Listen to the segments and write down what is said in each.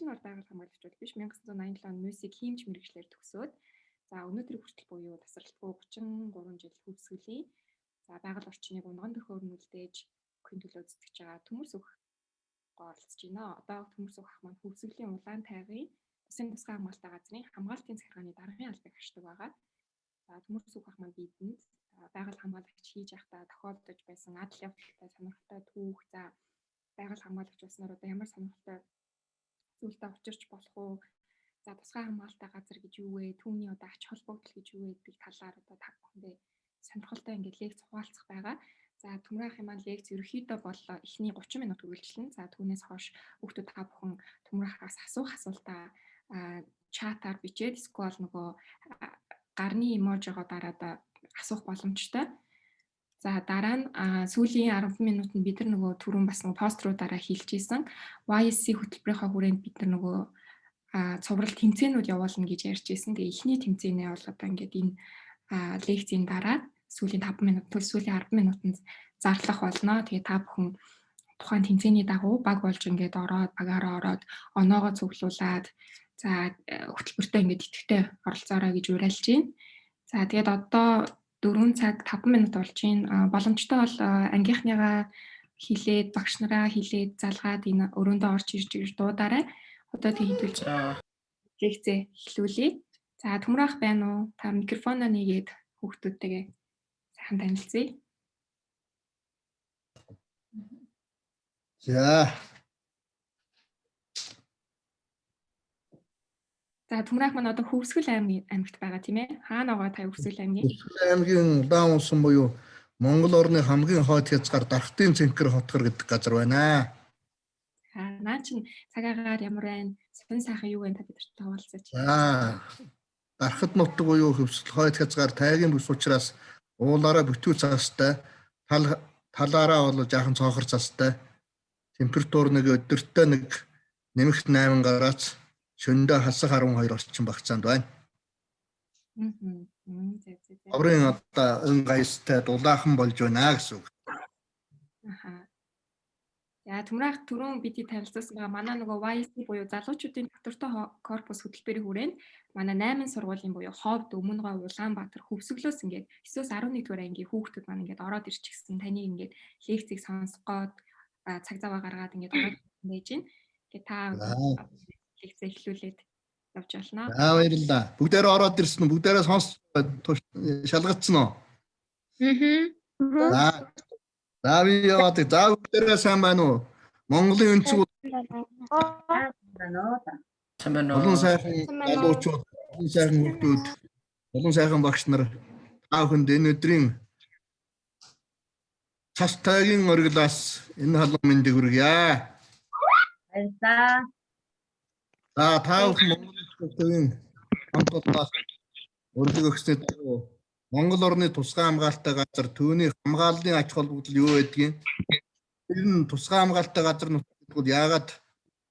нь бол байгаль хамгаалагч бол биш. 1987 онд мюзик хиймч мэргэжлээр төгсөөд за өнөөдрийн хүртэл буюу тасралтгүй 33 жил хөвсгөлийн за байгаль орчныг унган төхөөр нүлдээж өхийн төлөө зүтгэж байгаа Төмөр сүх оролцож байна. Одоо Төмөр сүх ах маань хөвсгөлийн улаан тайгын Усын тусгай хамгаалалтын газрын хамгаалтын захиргааны даргын албыг хашдаг байгаа. За Төмөр сүх ах маань бидэнд байгаль хамгаалагч хийж байхдаа тохиолдож байсан адал явдалтай сонирхолтой түүх, за байгаль хамгаалагч болсноор одоо ямар сонирхолтой зүйлтэй учирч болох уу? За тусгай хамгаалалтын газар гэж юу вэ? Түүний одоо ач холбогдол гэж юу вэ гэдэг талаар одоо та бүхэндээ сонирхолтой ингээд лекц хуваалцах байгаа. За Төмөр ахын маань лекц ерөнхийдөө бол эхний 30 минут үргэлжлэнэ. За түүнээс хойш хүүхдүүд та бүхэн Төмөр ахаас асуух асуултаа чатаар бичээд эсвэл нөгөө гарны эможигоо дараад асуух боломжтой. За дараа нь сүүлийн 10 минутанд бид нар нөгөө түрүүн бас нөгөө поструудаараа хэлж исэн YSC хөтөлбөрийнхөө хүрээнд бид нар нөгөө цуврал тэмцээнүүд явуулна гэж ярьж исэн. Тэгээ эхний тэмцээнээ бол одоо ингээд энэ лекцийн дараа сүүлийн 5 минут сүүлийн 10 минутанд зарлах болно. Тэгээ та бүхэн тухайн тэмцээний дагуу баг болж ингээд ороод багаараа ороод оноогоо цуглуулад за хөтөлбөртөө ингээд идэвхтэй оролцоорой гэж уриалж байна. За тэгээд одоо 4 цаг 5 минут болж байна. Боломжтой бол ангийнхныгаа хилээд багш нараа хилээд залгаад энэ өрөөндөө орж ирж ирж дуудаарай. Одоо тэг хэдүүлж лекцээ эхлүүлье. За Төмөр ах байна уу? Та микрофоноо нэгээд хүүхдүүдтэйгээ сайхан танилцъя. За. За Төмөр ах маань одоо Хөвсгөл аймагт байгаа тийм ээ. Хаана байгаа та Хөвсгөл аймгийн? Хөвсгөл аймгийн Улаан улсын буюу Монгол орны хамгийн хойд хязгаар Дархтын Цэнхэр хотгор гэдэг газар байна. За наа чин цаг агаар ямар байна? Сонь сайхан юу вэ та бидэрт хаваалцаач. За Дархат нутаг буюу Хөвсгөл хойд хязгаар тайгийн бүс учраас уулаараа бүтүү цастай, талаараа бол жаахан цоохор цастай. Температур нэг өдөртөө нэг нэмэх 8 градус, шөнөдөө хасах 12 орчим багцаанд байна. Оврын одоо өн гаястай дулаахан болж байна гэсэн үг. Аха. За Төмөр ах түрүүн бидний танилцуулсан байгаа манай нөгөө YSC буюу залуучуудын доктортой корпус хөтөлбөрийн хүрээнд манай 8 сургуулийн буюу Ховд, Өмнөгой, Улаанбаатар, Хөвсгөлөөс ингээд 9-өөс 11 дугаар ангийн хүүхдүүд маань ингээд ороод ирчихсэн. Таны ингээд лекцийг сонсох гээд цаг зав гаргаад ингээд ороод байж байна. Тэгээ та лекцээ эхлүүлээд явж болно. За баярлалаа. Бүгдээрээ ороод ирсэн үү? Бүгдээрээ сонс шалгацсан уу? Аа. За би яваад. За бүгдээрээ сайн байна уу? Монголын өнцөг Сайн байна уу? олон сайхан залуучууд, олон сайхан хүүхдүүд, олон сайхан багш нар та бүхэнд энэ өдрийн цас тайгийн ориглоос энэ халуун мэндийг хүргье. Баярлалаа. За та бүхэн Монгол Улсын хамт олноос урилга өгсөний дагуу Монгол орны тусгай хамгаалалттай газар түүний хамгааллын ач холбогдол юу байдгийг, тэр нь тусгай хамгаалалттай газар нутаг яагаад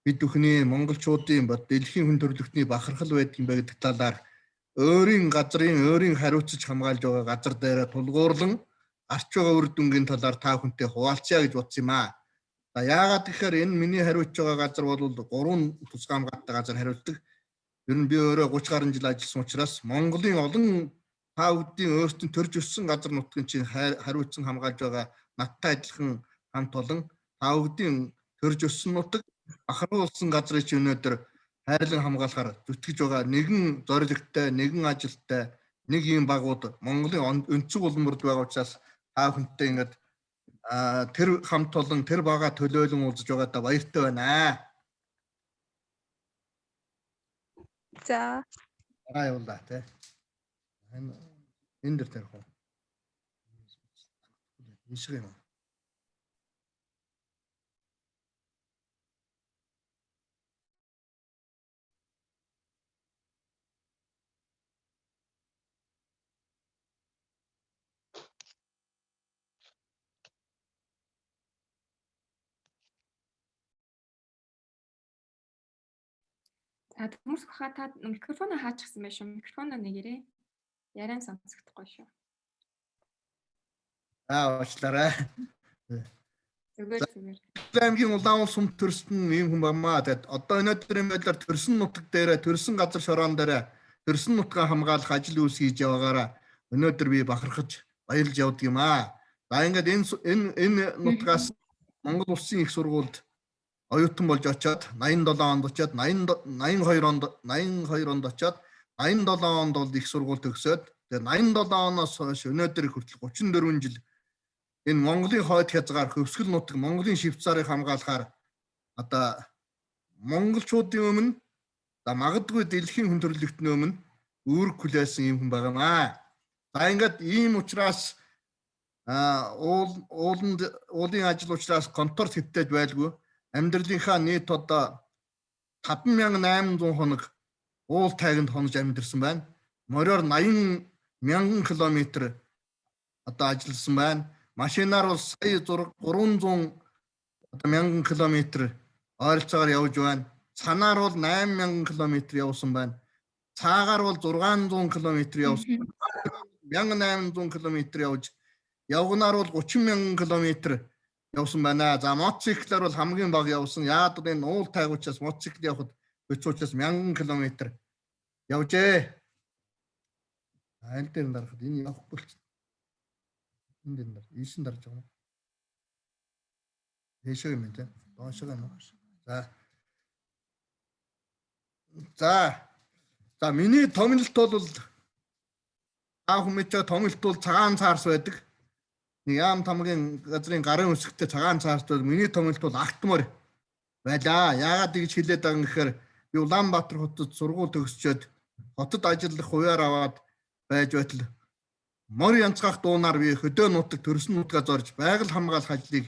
бид бүхний монголчуудын ба дэлхийн хүн төрөлхтний бахархал байдгийг бэ гэдэг талаар өөрийн газрын өөрийн хариуцаж хамгаалж байгаа газар дээрээ тулгуурлан гарч байгаа үр дүнгийн талаар та бүхэнтэй хуваалцъя гэж бодсон юм аа. За яагаад гэхээр энэ миний хариуцж байгаа газар бол 3 тусгай хамгаалалттай газар хариуцдаг. Ер нь би өөрөө 30 гаруй жил ажилласан учраас Монголын олон та бүдийн өөрсдийн төрж өссөн газар нутгийн чинь хариуцсан хамгаалж байгаа надтай адилхан хамт олон та бүдийн төрж өссөн нутаг бахархуулсан газрыг чи өнөөдөр хайрлан хамгаалахаар зүтгэж байгаа нэгэн зорилготой, нэгэн ажилтай, нэг ийм багууд Монголын өнцөг улмөрд байгаа учраас та бүхэнтэй ингээд тэр хамт олон тэр бага төлөөлөн уулзаж байгаадаа баяртай байна. За. Дараа явуулаа тий. Энэ дэр тарих уу? Ийшээ юм. За Төмөр сүх хаа та микрофоноо хаачихсан байх шүү. Микрофоноо нэгэрээ. Яриан сонсогдохгүй шүү. За уучлаарай. Зүгээр зүгээр. Аймгийн Улаан улс сүм төрсөн ийм хүн бамаа. Тэгээд одоо өнөөдрийн байдлаар төрсөн нутаг дээрээ, төрсөн газар шороон дээрээ төрсөн нутгаа хамгаалах ажил үйлс хийж яваагаараа өнөөдөр би бахархаж баярлж явдаг юм аа. За ингээд энэ нутгаас Монгол Улсын их сургуульд оюутан болж очоод 87 онд очоод 80 82 онд 82 онд очоод 87 онд бол их сургууль төгсөөд, тэгээд 87 оноос хойш өнөөдөр хүртэл 34 жил энэ Монголын хойд хязгаар хөвсгөл нутаг Монголын Швейцарыг хамгаалахаар одоо монголчуудын өмнө, за магадгүй дэлхийн хүн төрөлхтний өмнө үүрэг хүлээсэн юм хүн байгаа маа. За ингээд ийм учраас уул ууланд уулын ажил учраас контор хэвтэж байлгүй. Амьдралынхаа нийт одоо 5800 хоног уул тайганд хонож амьдарсан байна. Мориор 80 мянган километр одоо ажилласан байна. Машинаар бол сая 300 одоо мянган километр ойролцоогоор явж байна. Цанаар бол 8000 километр явсан байна. Цаагаар бол 600 километр явсан. 1800 километр явж, явганаар бол 30 мянган километр явсан байна. За мотоциклаар бол хамгийн бага явсан. Яагаад гэвэл энэ уул тайг учраас мотоцикл явахад хэцүү учраас 1000 километр явжээ. Аль дээр нь дарахад энэ явахгүй болчих. Энэ дээр нь дар. Ийш нь дарж байгаа юм. Дээшээ юм те. Доошоо юм. За. За. За миний томилолт бол та хүн мэдж байгаа томилолт бол цагаан цаарс байдаг. Нэг яам тамгийн газрын гарын үсгтээ цагаан цаарс бол миний томилолт бол агт морь байлаа. Яагаад ингэж хэлээд байгаа юм гэхээр би Улаанбаатар хотод сургууль төгсчөөд хотод ажиллах хувиар аваад байж байтал морь янзгаах дуунаар би хөдөө нутаг төрсөн нутгаа зорж байгаль хамгаалах ажлыг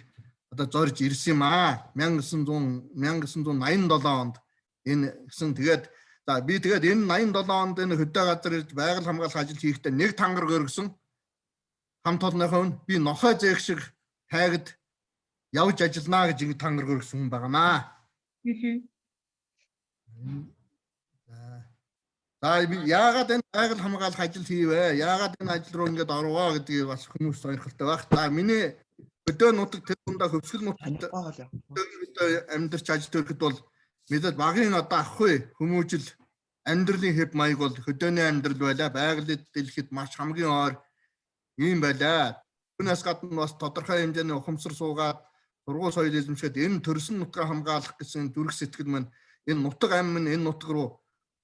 одоо зорж ирсэн юм аа. 1900 1987 онд энэ гэсэн тэгээд за би тэгээд энэ 87 онд энэ хөдөө газар ирж байгаль хамгаалах ажил хийхдээ нэг тангар гөргсөн хамт олонныхоо өмнө би нохой зээх шиг тайгад явж ажилланаа гэж ингэ тангар гөргсөн хүн байгаамаа. За. За би яагаад энэ байгаль хамгаалах ажил хийвэ? Яагаад энэ ажил руу ингэж орвоо гэдгийг бас хүмүүс сонирхолтой байх. За миний хөдөө нутаг тэр дундаа хөвсгөл нутагт хөдөө амьдарч ажил төрөхөд бол мэдээд багын одоо ахгүй хүмүүжил амьдралын хэв маяг бол хөдөөний амьдрал байлаа. Байгаль дэлхийд маш хамгийн ойр ийм байлаа. Түүнээс гадна бас тодорхой хэмжээний ухамсар суугаад сургууль соёл эзэмшээд энэ төрсөн нутгаа хамгаалах гэсэн зүрх сэтгэл маань энэ нутаг ам минь энэ нутаг руу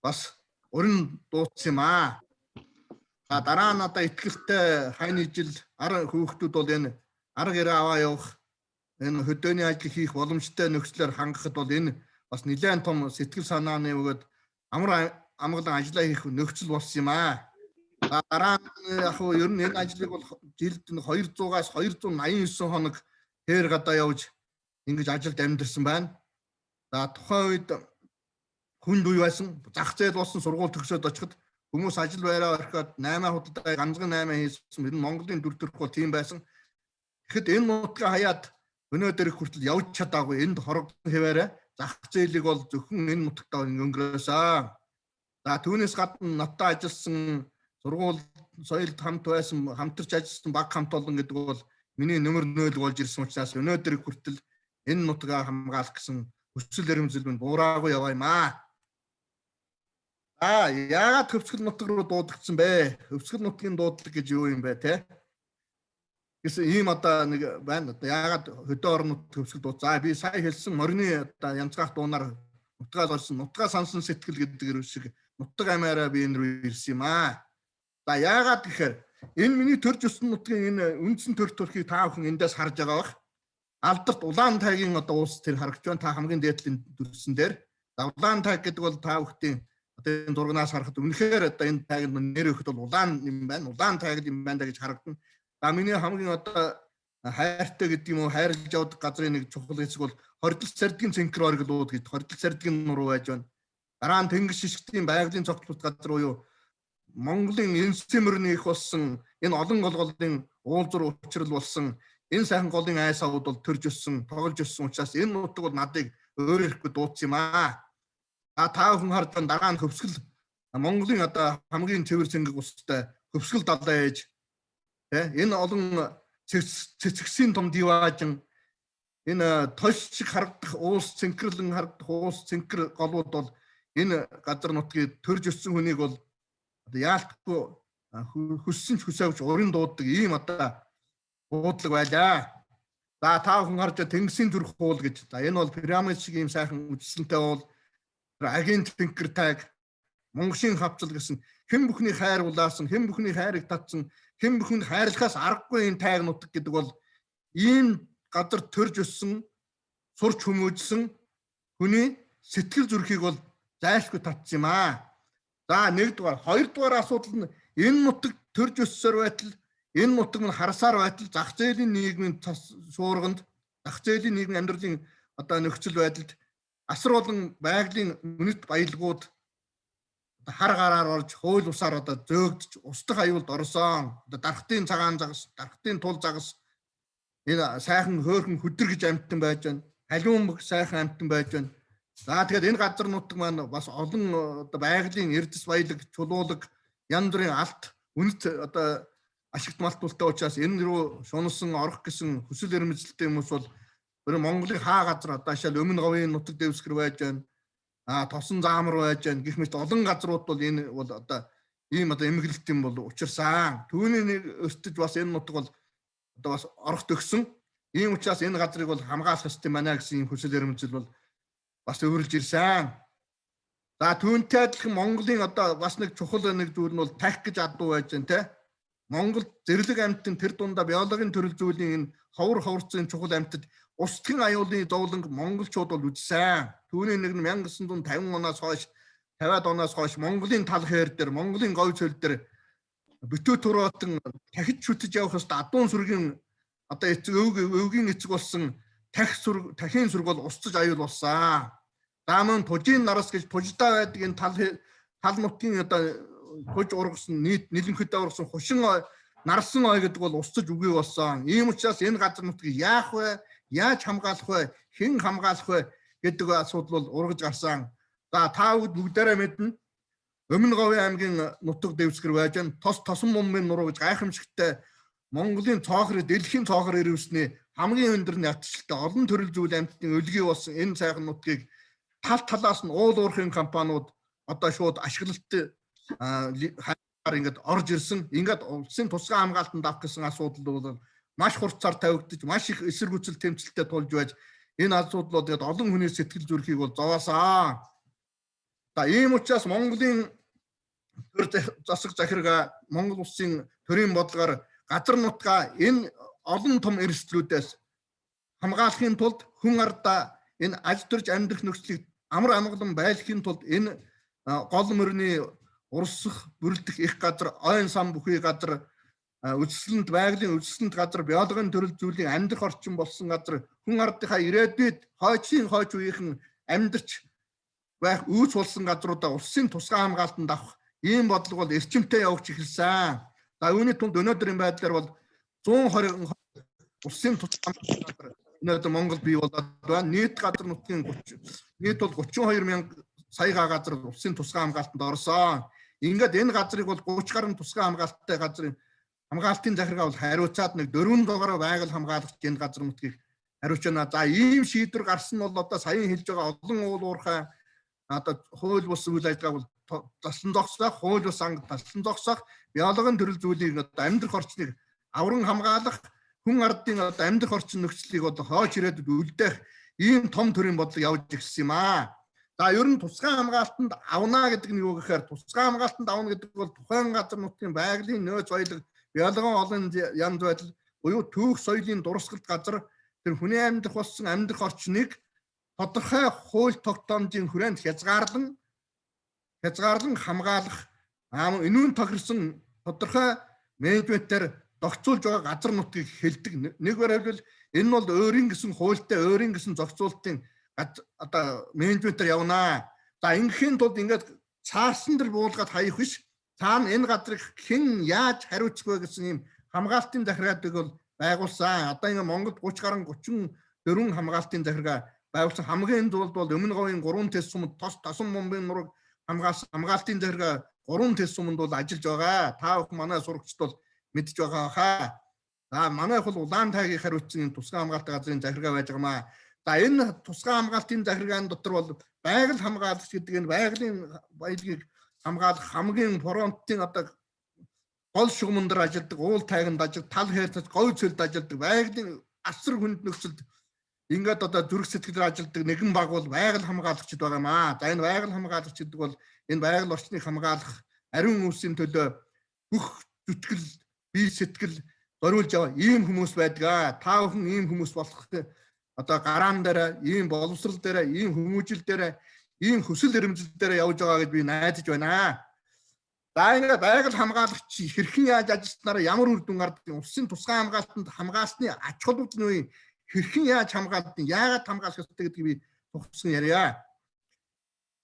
бас уран дуудсан юм аа. За дараа нь одоо итгэлтэй хайн ижил ар хүүхдүүд бол энэ арга ирээ аваа явах энэ хөдөөний ажил хийх боломжтой нөхцлөөр хангахад бол энэ бас нэлээд том сэтгэл санааны өгөөд амар амгалан ажиллаа хийх нөхцөл болсон юм аа. За дараа нь яг хуу ер нь энэ ажлыг бол жилд 200-аас 289 хоног хээр гадаа явж ингэж ажилд амьдарсан байна. За тухайн үед хүнд үе байсан. Зах зээл болсон сургууль төгсөөд очиход хүмүүс ажил байраа орхиод 8 худалдаа ганцхан 8 хийсэн. Тэр нь Монголын дүр төрх бол тийм байсан. Тэгэхэд энэ нутгаа хаяад өнөөдөр хүртэл явж чадаагүй энд хорогдсон хэвээрээ зах зээлийг бол зөвхөн энэ нутагтаа өнгөрөөсөн. За түүнээс гадна надтай ажилласан сургууль соёлд хамт байсан хамтарч ажилласан баг хамт олон гэдэг бол миний нөмөр 0 болж ирсэн учраас өнөөдөр хүртэл энэ нутгаа хамгаалах гэсэн хүсэл эрмэлзэл минь буураагүй яваа юм аа. Аа яагаад хөвсгөл нутаг руу дуудагдсан бэ? Хөвсгөл нутгийн дуудлага гэж юу юм бэ те? Гэсэн ийм одоо нэг байна. Одоо яагаад хөдөө орон нутг хөвсгөл дуу. За би сая хэлсэн морины одоо янзгаах дуунаар нутгаал орсон. Нутгаа сансан сэтгэл гэдэг шиг нутаг амиараа би энэ рүү ирсэн юм аа. За яагаад гэхээр энэ миний төрж өссөн нутгийн энэ үндсэн төр төрхийг та бүхэн эндээс харж байгаа бах. Алдарт улаан тайгийн одоо улс тэр харагдаж байна. Та хамгийн дээд талын дүрсэн дээр. За улаан тайг гэдэг бол та бүхтийн одоо энэ зурагнаас харахад үнэхээр одоо энэ тайганд нэр өгөхөд бол улаан юм байна. Улаан тайг юм байна да гэж харагдана. За миний хамгийн одоо хайртай гэдэг юм уу хайрлаж явдаг газрын нэг чухал хэсэг бол хордол сэрдгийн цэнхэр оргилууд гэдэг хордол сэрдгийн нуруу байж байна. Дараа нь тэнгис шишгтийн байгалийн цогцлолт газар буюу Монголын энсийн мөрний их болсон энэ олон голголын уулзар учрал болсон энэ сайхан голын айс авууд бол төрж өссөн, тоглож өссөн учраас энэ нутаг бол надыг өөр ирэхгүй дуудсан юм аа. А та бүхэн харж байна дараа нь хөвсгөл Монголын одоо хамгийн цэвэр цэнгэг устай хөвсгөл далай ээж тэ энэ олон цэцгсийн том диваажин Энэ тос шиг харагдах уус цэнхэрлэн харагдах уус цэнхэр голууд бол энэ газар нутгийг төрж өссөн хүнийг бол одоо яалтгүй хүссэн ч хүсээвч уран дууддаг ийм одоо буудлага байлаа. За та бүхэн харж Тэнгисийн зүрх уул гэж. За энэ бол пирамид шиг ийм сайхан үзэсгэлэнтэй уул, агийн тэнхэр тайг, Монголын хавцал гэсэн хэн бүхний хайр улаасан, хэн бүхний хайрыг татсан, хэн бүхэнд хайрлахаас аргагүй энэ тайг нутаг гэдэг бол ийм газар төрж өссөн, сурч хүмүүжсэн хүний сэтгэл зүрхийг бол зайлшгүй татсан юм аа. За нэгдүгээр, хоёрдугаар асуудал нь энэ нутаг төрж өссөөр байтал, энэ нутаг нь харсаар байтал зах зээлийн нийгмийн шуурганд, зах зээлийн нийгмийн амьдралын одоо нөхцөл байдалд асар болон байгалийн үнэт баялгууд хар гараар орж хууль усаар одоо зөөгдөж устдах аюулд орсон. Одоо дархтын цагаан загас, дархтын тул загас энэ сайхан хөөхөн хөдөр гэж амьтан байж байна. Халиун бүх сайхан амьтан байж байна. За тэгэхээр энэ газар нутаг маань бас олон одоо байгалийн эрдэс баялаг, чулуулаг, янз бүрийн алт, үнэт одоо ашигт малтуултай учраас энэ рүү шунсан орох гэсэн хүсэл эрмэлзэлтэй хүмүүс бол өөр Монголын хаа газар одоо ашаал өмнө говийн нутаг дэвсгэр байж байна. Тосон заамар байж байна. Гэх мэт олон газрууд бол энэ бол одоо ийм одоо эмгэлт юм бол учирсан. Түүний нэг өртөж бас энэ нутаг бол одоо бас орох төгсөн. Ийм учраас энэ газрыг бол хамгаалах ёстой байна гэсэн ийм хүсэл эрмэлзэл бол бас өвөрлж ирсэн. За түүнтэй адилхан Монголын одоо бас нэг чухал нэг зүйл нь бол тах гэж адуу байж байна те. Монгол зэрлэг амьтан тэр дундаа биологийн төрөл зүйлийн энэ ховор ховорцын чухал амьтад устган аюулын зовлонг монголчууд бол үзсэн. Түүний нэг нь 1950 оноос хойш 50-аад оноос хойш Монголын тал хээр дээр, Монголын говь цөл дээр битүү тураатан дахиж шүтэж явах ёстой адуун сүргийн одоо эцэг өвгийн эцэг болсон тах сүрг, тахын сүрг бол устж аюул болсон. За мөн тужийн нарас гэж туждаа байдаг энэ тал нутгийн одоо туж ургасан нийт нэлэмхэдээ ургасан хушин нарсан ой гэдэг бол устж үгүй болсон. Ийм учраас энэ газар нутгийг яах вэ? Яаж хамгаалах вэ? Хэн хамгаалах вэ гэдэг асуудал бол ургаж гарсан. За та бүгдээрээ мэднэ. Өмнө говийн аймгийн нутаг дэвсгэр байж байна. Тос тосон мумын нуруу гэж гайхамшигтай Монголын цоохор дэлхийн цоохор ирвэсний хамгийн өндөр нятшилтай олон төрөл зүйл амьтдын өлгий болсон энэ сайхан нутгийг тал талаас нь уул уурхын компаниуд одоо шууд ашиглалт хайгаар ингээд орж ирсэн. Ингээд улсын тусгай хамгаалтанд авах гэсэн асуудал бол маш хурцаар тавигдаж, маш их эсэргүүцэл тэмцэлтэй тулж байж энэ асуудал бол тэгээд олон хүний сэтгэл зүрхийг бол зовоосаа. За ийм учраас Монголын төр засаг захиргаа Монгол улсын төрийн бодлогоор газар нутгаа энэ олон том эрсдлүүдээс хамгаалахын тулд хүн ардаа энэ аж төрж амьдрах нөхцөлийг амар амгалан байлгахын тулд энэ гол мөрний урсах, бүрэлдэх их газар, ойн сан бүхий газар, үзэсгэлэнт байгалийн үзэсгэлэнт газар, биологийн төрөл зүйлийн амьдрах орчин болсон газар, хүн ардынхаа ирээдүйд хойчийн хойч үеийнхэн амьдрч байх үүс болсон газруудаа улсын тусгай хамгаалтанд авах ийм бодлого бол эрчимтэй явагч эхэлсэн. За үүний түнд өнөөдрийн байдлаар бол 120 улсын тусгай хамгаалтын газар өнөөдөр Монгол бий болоод байна. Нийт газар нутгийн 30 нийт бол 32 мянга сая газар улсын тусгай хамгаалтанд орсон. Ингээд энэ газрыг бол 30 гаруй тусгай хамгаалттай газрын хамгаалтын захиргаа бол хариуцаад нэг 4 дугаар байгаль хамгаалагч энэ газар нутгийг хариуцж байна. За ийм шийдвэр гарсан нь бол одоо саяхан хэлж байгаа олон уул уурхай одоо хууль бус үйл ажиллагааг бол заслан зогсоох, хууль бус анги таслан зогсоох, биологийн төрөл зүйлийг одоо амьдрах орчныг авран хамгаалах, хүн ардын одоо амьдрах орчин нөхцөлийг одоо хойч ирээдүйд үлдээх ийм том төрийн бодлого явж ирсэн юм аа. За ер нь тусгай хамгаалтанд авна гэдэг нь юу гэхээр тусгай хамгаалтанд авна гэдэг бол тухайн газар нутгийн байгалийн нөөц баялаг, биологийн олон янз байдал буюу түүх соёлын дурсгалт газар тэр хүний амьдрах болсон амьдрах орчныг тодорхой хууль тогтоомжийн хүрээнд хязгаарлан хамгаалах, энүүн тохирсон тодорхой менежментээр зохицуулж байгаа газар нутгийг хэлдэг. Нэггээр хэлбэл энэ бол өөрийн гэсэн хуультай, өөрийн гэсэн зохицуултын одоо менежментээр явнаа. За ингээхийн тулд ингээд цаарсан дээр буулгаад хаях биш. Цаана энэ газрыг хэн яаж хариуцах вэ гэсэн ийм хамгаалтын захиргаадыг бол байгуулсан. Одоо ингээ Монголд 30 гаруй 34 хамгаалтын захиргаа байгуулсан. Хамгийн зуулд бол Өмнө говийн 3 тэс сумд тос тосон бомбын нураг хамгаалсан хамгаалтын захиргаа 3 тэс суманд бол ажиллаж байгаа. Та бүхэн манай сурагчид бол мэдж байгаа хаа. За манайх бол улаан тайгийг хариуцсан энэ тусгай хамгаалалтын газрын захиргаа байж байгаа маа. За энэ тусгай хамгаалтын захиргаан дотор бол байгаль хамгаалагч гэдэг энэ байгалийн баялагийг хамгаалах хамгийн фронтын одоо гол шугамн дээр ажилладаг, уул тайганд ажилладаг, тал хайрцаж, говь цөлд ажилладаг, байгалийн асар хүнд нөхцөлд ингээд одоо зүрх сэтгэлээр ажилладаг нэгэн баг бол байгаль хамгаалагчид байгаа маа. За энэ байгаль хамгаалагч гэдэг бол энэ байгаль орчныг хамгаалах ариун үйлсийн төлөө бүх зүтгэл, бие сэтгэл зориулж яваа ийм хүмүүс байдаг. Та бүхэн ийм хүмүүс болох одоо гараан дээр, ийм боловсрал дээр, ийм хүмүүжил дээр, ийм хүсэл эрмэлзэл дээр явж байгаа гэж би найдаж байна. За ингээд байгаль хамгаалагч хэрхэн яаж ажилласнараа ямар үр дүн гардаг, улсын тусгай хамгаалтанд хамгаалсны ач холбогдол нь хэрхэн яаж хамгаалдаг, яагаад хамгаалах ёстой гэдгийг би тухсан ярья.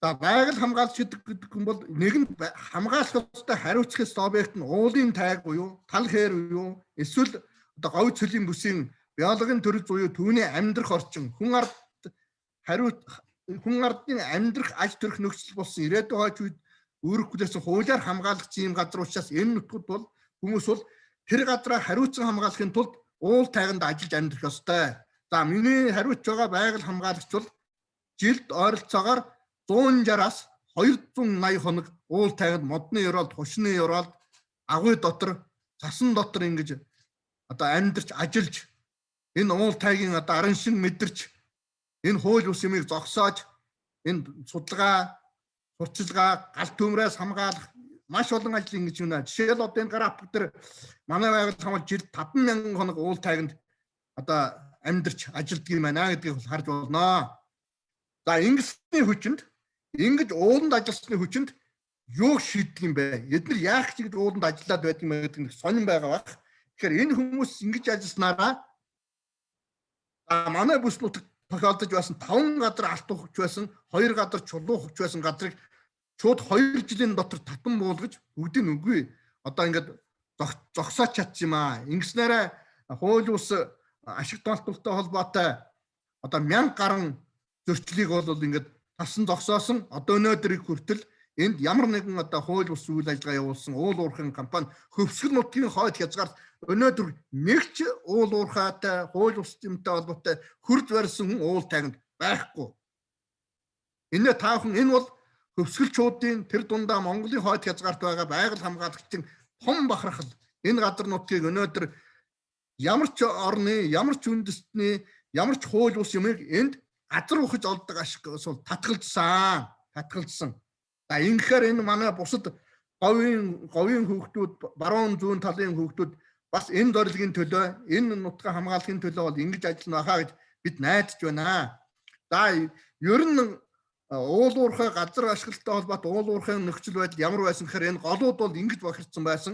За байгаль хамгаалагч гэдэг хүн бол нэгэн хамгаалах ёстой хариуцах ёстой объект нь уулын тайг буюу тал хээр буюу эсвэл одоо говь цөлийн бүсийн биологийн төрөл буюу түүний амьдрах орчин, хүн ард хариуц хүн ардын амьдрах аж төрөх нөхцөл болсон ирээдүйн хойч үед үүрэггүүлсэн хуулиар хамгаалах ийм газар учраас энэ нутгад бол хүмүүс бол тэр газраа хариуцсан хамгаалахын тулд уул тайганд ажиллаж амьдрах ёстой. За миний хариуцж байгаа байгаль хамгаалагч бол жилд ойролцоогоор 160-аас 280 хоног уул тайганд модны ёроолд, хушны ёроолд, агуй дотор, цасан дотор ингэж одоо амьдарч ажиллаж энэ уул тайгийн одоо араншин мэдэрч энэ хууль бус юмыг зогсоож энэ судалгаа, сурчилгаа, гал төмрөөс хамгаалах маш олон ажил ингэж байна. Жишээл одоо энэ график дээр манай байгаль хамгаалал жилд 5,000 хоног уул тайганд одоо амьдарч ажилддаг юм байна гэдгийг бол харж болно. За ингэсний хүчинд ингэж ууланд ажилласны хүчинд юу шийддэг юм бэ? Эдгээр яах ч гэж ууланд ажиллаад байдаг юм гэдэг нэг сонин байгаа бах. Тэгэхээр энэ хүмүүс ингэж ажилласнараа манай бүс нутагт тохиолдож байсан 5 газар алт ухаж байсан, 2 газар чулуу ухаж байсан газрыг шууд 2 жилийн дотор татан буулгаж бүгдийг үгүй одоо ингээд зогсооч чадсан юм аа. Ингэснээрээ хууль ус ашиг тоолтолтой холбоотой одоо 1000 гаруй зөрчлийг бол ингээд тасан зогсоосон. Одоо өнөөдрийг хүртэл энд ямар нэгэн одоо хууль бус үйл ажиллагаа явуулсан уул уурхайн компани Хөвсгөл нутгийн хойд хязгаарт өнөөдөр нэг ч уул уурхайтай хууль бус юмтай холбоотой хөрд барьсан хүн уул тайганд байхгүй. Энэ та бүхэн энэ бол хөвсгөлчүүдийн тэр дундаа Монголын хойд хязгаарт байгаа байгаль хамгаалагчдын том бахархал. Энэ газар нутгийг өнөөдөр ямар ч орны, ямар ч үндэстний, ямар ч хууль бус юмыг энд газар ухаж олдог ашиг бол татгалзсан. Татгалзсан. За ингэхээр энэ манай бусад говийн хүүхдүүд, баруун зүүн талын хүүхдүүд бас энэ зорилгын төлөө, энэ нутгаа хамгаалахын төлөө бол ингэж ажиллана хаа гэж бид найдаж байна. За ер нь уул уурхай газар ашиглалттай холбоотой уул уурхайн нөхцөл байдал ямар байсан гэхээр энэ голууд бол ингэж бохирдсон байсан.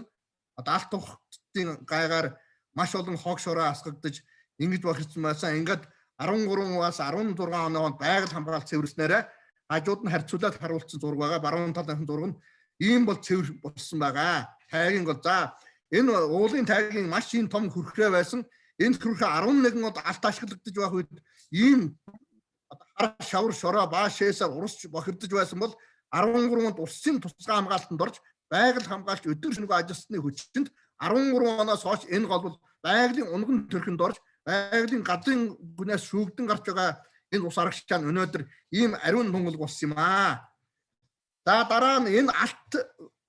Одоо алт тухтын гайгаар маш олон хог шороо асгагдаж ингэж бохирдсон байсан. Ингээд 13-аас 16 оны байгаль хамгаалалт цэвэрлснээрээ хажууд нь харьцуулаад харуулсан зураг байгаа. Баруун талын зураг нь ийм бол цэвэр болсон байгаа. Тайгийн гол. За энэ уулын тайгийн маш ийм том хөрхрөө байсан. Энэ хөрхөө 11 од алт ашиглагдаж байх үед ийм хар шавар шороо баашээсээр урсч бохирдож байсан бол 13 онд улсын тусгай хамгаалтанд орж байгаль хамгаалч өдөр шөнөгүй ажилласны хүчинд 13 оноос хойш энэ гол бол байгалийн унган төрхөнд орж байгалийн газрын гүнээс шүүгдэн гарч байгаа энэ ус арагчаа өнөөдөр ийм ариун тунгалаг болсон юм аа. За дараа нь энэ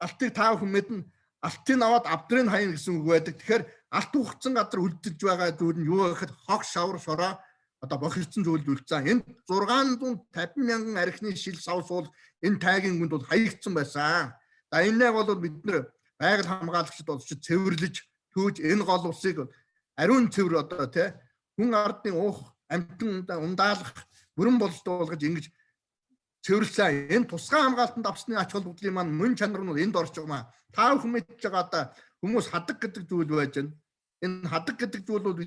алтыг та бүхэн мэднэ. Алтыг аваад авдрын хаяна гэсэн үг байдаг. Тэгэхээр алт ухцсан газар үлдэж байгаа зүйл нь юу гэхэд хог шавар шороо одоо бохирдсон зүйлд үлдсэн. Энэ 650 мянган архины шил сав суул энэ тайгийн гүнд бол хаягдсан байсан. За энэнийг бол бид нэр байгаль хамгаалагчид болж цэвэрлэж түүж энэ гол усыг ариун цэвэр одоо тий хүн ардын уух амтан ундаалах бүрэн бололтой болгож ингэж цэвэрлсэн. Энэ тусгай хамгаалтанд авсны ач холбогдлын маань мөн чанар нь энд орж байгаа маа. Та бүхэн мэдж байгаа одоо хүмүүс хадаг гэдэг зүйл байж байна. Энэ хадаг гэдэг зүйл бол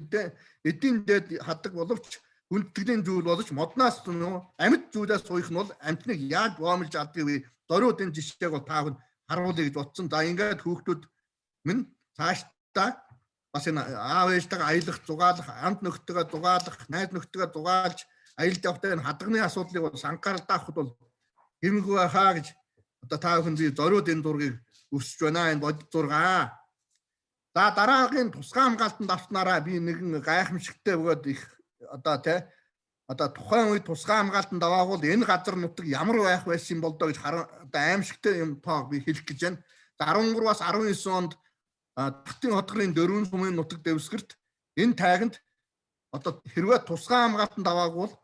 эдийн дээд хадаг боловч хүндэтгэлийн зүйл боловч модноос нөө амьд зүйлээс суйх нь бол амьтныг яаж боомлж алдгийг вэ? Зориуд энэ жишээг бол та бүхэн харуулъя гэж бодсон. За ингээд хүүхдүүд минь цаашдаа бас энэ аав ээжтэйгээ аялах, зугаалах, амт нөхдөйгөө зугаалах, найз нөхдөйгөө зугаалж аялд явахдаа энэ хадганы асуудлыг бол анхааралтай авахд бол гэмгүй байхаа гэж одоо та бүхэн зориуд энэ зургийг өсөж байна. Энэ бодит зургаа. За, дараагийн тусгай хамгаалтанд авснараа би нэгэн гайхамшигтай бөгөөд их одоо тий одоо тухайн үед тусгай хамгаалтанд аваагүй бол энэ газар нутаг ямар байх байсан бол доо гэж одоо аимшигтай юм тоо би хэлэх гэж байна. За, 13-аас 19 онд Тахтын хотгорын дөрвөн сумын нутаг дэвсгэрт энэ тайганд одоо хэрвээ тусгай хамгаалтанд аваагүй бол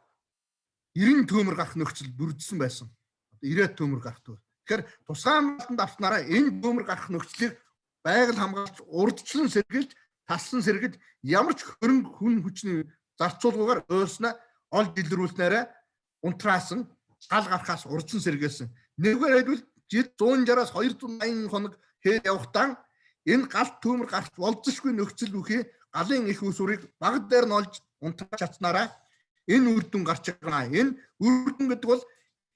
90 төмөр гарах нөхцөл бүрдсэн байсан. Одоо 90 төмөр гарах төмөр. Тэгэхээр тусгай хамгаалтанд авснараа энэ төмөр гарах нөхцөлийг байгаль хамгаалж урдчлан сэргэлж, таслан сэргэж, ямар ч хөрөнгө хүн хүчний зарцуулгаагаар өөрснөө олж илрүүлснээрээ унтраасан, гал гарахаас урдсан сэргээсэн. Нэггээр хэлбэл жил 160-аас 280 хоног хээр явахдаа энэ гал төмөр гарч болзошгүй нөхцөл бүхий галын их усүрийг баг дээр нь олж унтрааж чадсанараа энэ үр дүн гарч байгаа. Энэ үр дүн гэдэг бол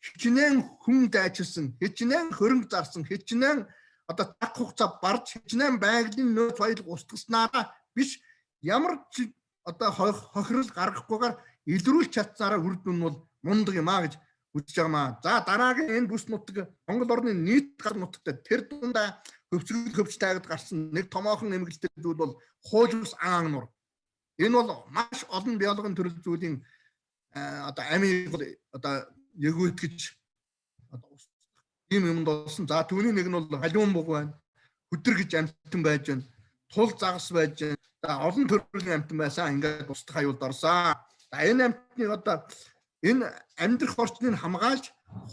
хичнээн хүн дайчилсан, хичнээн хөрөнгө зарсан, хичнээн одоо цаг хугацаа барж, хичнээн байгалийн нөөц баялаг устгаснараа биш, ямар ч одоо хохирол гаргахгүйгээр илрүүлж чадсараа үр дүн нь бол мундаг юм а гэж үзэж байгаа маа. За, дараагийн энэ бүс нутаг Монгол орны нийт гар нутагт тэр дундаа хөвцгөл хөвч тайгад гарсан нэг томоохон эмгэлтэй зүйл бол хууль ус аан нур. Энэ бол маш олон биологийн төрөл зүйлийн одоо амийг бол одоо ягүйтгэж одоо ийм юмд болсон. За, түүний нэг нь бол халиун буг байна. Хүдэр гэж амьтан байж байна. Тул загас байж байна. За, олон төрлийн амьтан байсан. Ингээд бусдах аюулд орсон. За, энэ амьтныг одоо энэ амьдрах орчныг хамгаалж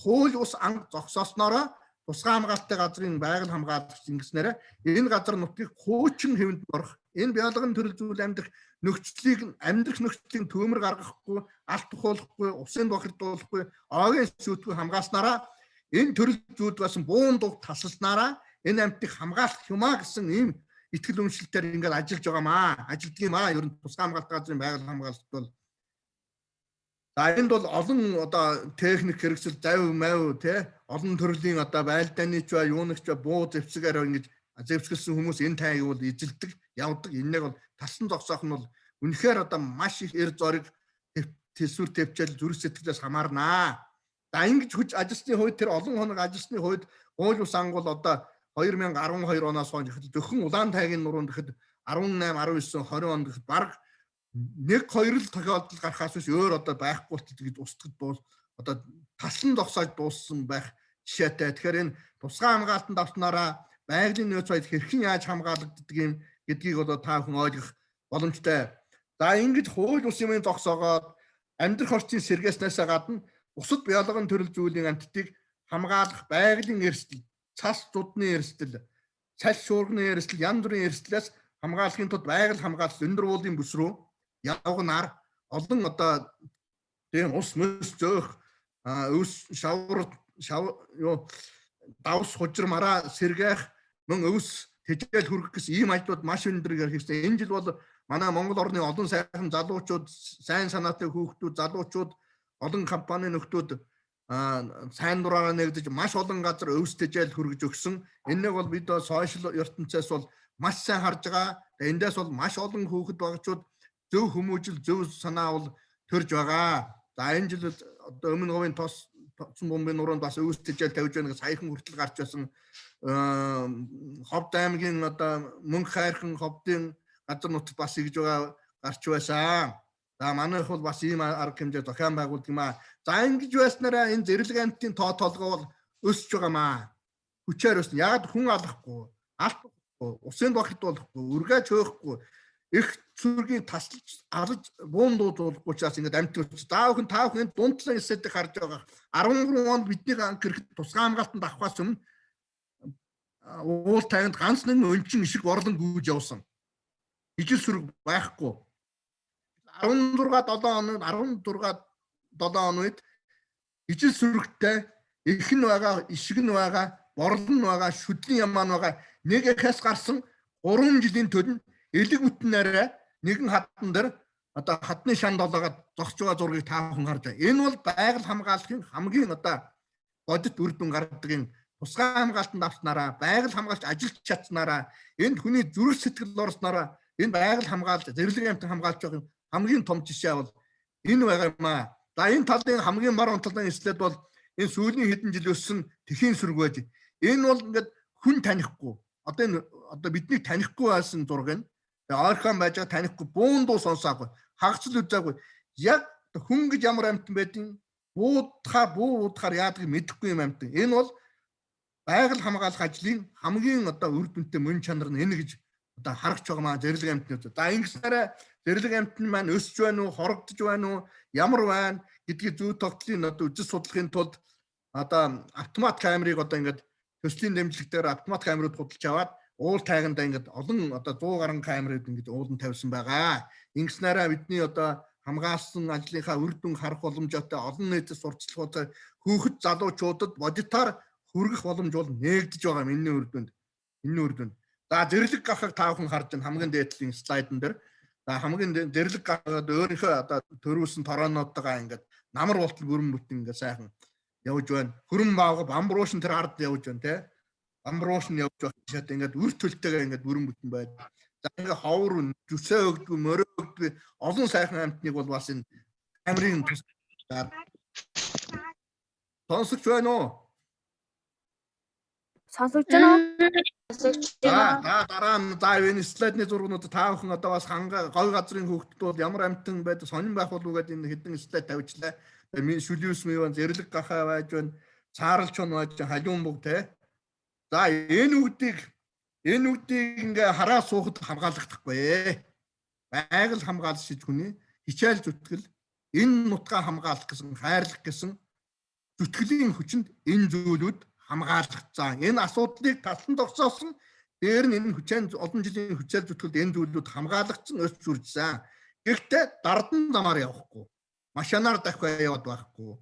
хууль ус анга зогсоосноороо тусгай хамгаалалтын газрын байгаль хамгаалагч ингэснээр энэ газар нутгийг хуучин хэвэнд орох, энэ биологийн төрөл зүйл амьдрах нөхцөлийг, амьдрах нөхцөлийг төмөр гаргахгүй, алт тухуулахгүй, усын бохирдуулахгүй, огийн сүйтгэв хамгаалснараа энэ төрөл зүйлд бас буун дуг тасалснараа энэ амьтыг хамгаалах юмаа гэсэн ийм итгэл үнэмшилтээр ингээд ажиллаж байгаа маа. Ажилтдаг юм аа. Ер нь тусгай хамгаалалтын газрын байгаль хамгаалалт бол. За, энд бол олон одоо техник хэрэгсэл, зав мав те, олон төрлийн одоо байлдааны ч ба юунах ч ба буу зэвсгээр ингэж зэвсгэлсэн хүмүүс энэ тайг бол эзэлдэг, явдаг. Энэнийг бол талсан зогсоох нь бол үнэхээр одоо маш их эр зориг, төсвөр төвчэл, зүрх сэтгэлээс хамаарнаа. За, ингэж хүч ажилласны хувьд, тэр олон хоног ажилласны хувьд хууль ус ангуул одоо 2012 оноос хойш зөвхөн улаан тайгийн нуруунд гэхэд 18, 19, 20 онд гэхэд бараг нэг хоёр л тохиолдол гарахаас биш өөр одоо байхгүй гэж устгад дуус одоо таслан зогсоож дууссан байх жишээтэй. Тэгэхээр энэ тусгай хамгаалтанд авснараа байгалийн нөөц баял хэрхэн яаж хамгаалагддаг юм гэдгийг одоо та бүхэн ойлгох боломжтой. За, ингэж хууль ус юмын зогсоогоод амьдрах орчны сэргээснээсээ гадна бусад биологийн төрөл зүйлийн амьтдыг хамгаалах, байгалийн эрсдэл, цас зудны эрсдэл, цаль шуурганы эрсдэл, янз бүрийн эрсдлээс хамгаалахын тулд байгаль хамгаалалт өндөр уулын бүс рүү явганаар олон одоо тийм ус мөс зөөх, өвс шавар шав юу давс хужир мараа сэргээх, мөн өвс тэжээл хүргэх гэсэн ийм ажлууд маш өндөр хийсэн. Энэ жил бол манай Монгол орны олон сайхан залуучууд, сайн санаатай хүүхдүүд, залуучууд, олон компани нөхдүүд сайн дураараа нэгдэж маш олон газар өвс тэжээл хүргэж өгсөн. Энэнийг бол бид сошиал ертөнцөөс бол маш сайн харж байгаа. Эндээс бол маш олон хүүхэд багчууд зөв хүмүүжил, зөв санаа бол төрж байгаа. За, энэ жил одоо өмнө говийн тос тоцсон бомбын нуруунд бас өвс тэжээл тавьж байгаа саяхан хүртэл гарч байсан. Ховд аймгийн одоо мөнх хайрхан ховдын газар нутагт бас игж байгаа гарч байсан. За, манайх бол бас ийм арга хэмжээ зохион байгуулдаг юм аа. За, ингэж байснараа энэ зэрлэг амьтын тоо толгой бол өсөж байгаа маа. Хүчээр өснө. Яг хүн алахгүй, алт усын бохирдуулахгүй, үргээч хөөхгүй, их сүргийн таслаж алж буун дуудуулахгүй учраас ингээд амьд өсч. Та бүхэн, та бүхэн дундлан эсэдэг харж байгаа. 13 онд бидний анх ирэхэд тусгай хамгаалтанд авахаас өмнө уул тайганд ганц нэгэн өнчин ишиг орлон гүйж явсан. Ижил сүрэг байхгүй. 16 7 он 16 7 он үед ижил сүрэгтэй их нь байгаа, ишиг нь байгаа, борлон нь байгаа, шүдлийн ямаа нь байгаа. Нэг эхээс гарсан 3 жилийн төлн элэг бүтнээрээ нэгэн хадан дээр одоо хадны шан долоогоод зогсож байгаа зургийг та бүхэн харж байгаа. Энэ бол байгаль хамгаалахын хамгийн одоо бодит үр дүн гаргадаг юм. Тусгай хамгаалтанд авснараа, байгаль хамгаалж ажиллаж чадсанараа, энд хүний зүрх сэтгэл орснороо энэ байгаль хамгаалж, зэрлэг амьтан хамгаалж байгаа юм хамгийн том жишээ бол энэ байгаа юм аа. За, энэ талын хамгийн баруун талын эслээд бол энэ сүүлийн хэдэн жил өссөн тэхийн сүрэг байж. Энэ бол ингээд хүн танихгүй. Одоо энэ одоо биднийг танихгүй байсан зураг нь ойрхон байж байгаа, танихгүй, буун дуу сонсоогүй, хагацал үзээгүй. Яг хүн гэж ямар амьтан байдیں۔ Буудхаа буу уудахаар яадгийг мэдэхгүй юм амьтан. Энэ бол байгаль хамгаалах ажлын хамгийн одоо үр дүнтэй мөн чанар нь энэ гэж одоо харагч байгаа маа зэрлэг амьтнууд. За, ингэснээрээ зэрлэг амьтан маань өсөж байна уу, хорогдож байна уу, ямар байна гэдгийг зүй тогтлын одоо үзэл судлахын тулд одоо автомат камерыг одоо ингээд төслийн дэмжлэгтээр автомат камерууд худалдаж аваад уул тайгандаа ингээд олон одоо 100 гаруй камерыг ингэж ууланд тавьсан байгаа. Ингэснээрээ бидний одоо хамгаалсан ажлынхаа үр дүн харах боломжтой, олон нийтэд сурталчилгаа, хүүхэд залуучуудад бодитоор хүргэх боломж бол нээгдэж байгаа юм энэний үр дүнд. Энэний үр дүнд. За, зэрлэг гахыг та бүхэн харж байна хамгийн дээд талын слайдан дээр. За, хамгийн зэрлэг гахаад өөрийнхөө одоо төрүүлсэн тороонуудтайгаа ингээд намар болтол бүрэн бүтэн ингээд сайхан явж байна. Хөрөн баага бамбруушин тэр ард явж байна те. Бамбруушин явж байх шат ингээд үр төлтэйгээ ингээд бүрэн бүтэн байд. За, ингээд ховор зүсээ өгдгөө, морой өгдгөө, олон сайхан амьтныг бол бас энэ камерын тусгаар сонсогч байна уу? Сонсогч байна уу? Сонсогч За, байна. за, дараа нь, за, энэ слайдны зургнууд та бүхэн одоо бас ханга гой газрын хүүхдүүд бол ямар амьтан байдаг сонин байх болов уу гэдээ энэ хэдэн слайд тавьчлаа. Тэгээ шүлүүс мэвэн зэрлэг гахаа байж байна. Цааралч он байж, халиун буг те. За, энэ үгдийг ингээ хараа суухад хамгаалахдахгүй. Байгаль хамгаалах шиж хүний хичээл зүтгэл, энэ нутгаа хамгаалах гэсэн, хайрлах гэсэн зүтгэлийн хүчинд энэ зүйлүүд хамгаалагдсан. Энэ асуудлыг таслан тогтсоосон. Дээр нь энэ хүчээн олон жилийн хүчээл зүтгэлд энэ зүйлүүд хамгаалагдсан, өсч үржсэн. Гэхдээ дардан замаар явахгүй. Машинаар дахиад яваад байхгүй.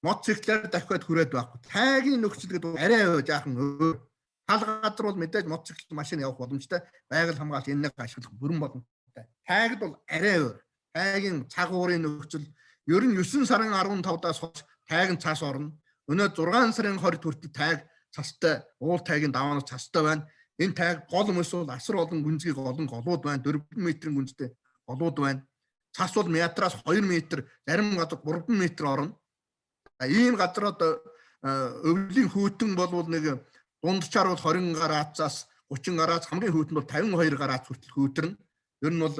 Мотоциклээр дахиад хүрээд байхгүй. Тайгийн нөхцөл гэдэг арай жаахан өөр. Тал газар бол мэдээж мотоцикл, машин явах боломжтой. Байгаль хамгаалалт энэнийг ашиглах бүрэн боломжтой. Тайгад бол арай өөр. Тайгийн цаг уурын нөхцөл ер нь 9 сарын 15-даас хойш тайган цаас орно. Өнөө 6 сарын 20 хүртэл тайг цастай, уул тайгийн даваанаас цастай байна. Энэ тайг гол мөс бол асар олон гүнзгий олон голууд байна. 4 метрийн гүнзтэй голууд байна. Цас бол метраас 2 метр, зарим газар 3 метр орно. Ийм газар одоо өвлийн хүйтэн бол нэг дунджаар бол 20 градусаас 30 градус, хамгийн хүйтэн бол 52 градус хүртэл хүүтэрнэ. Ер нь бол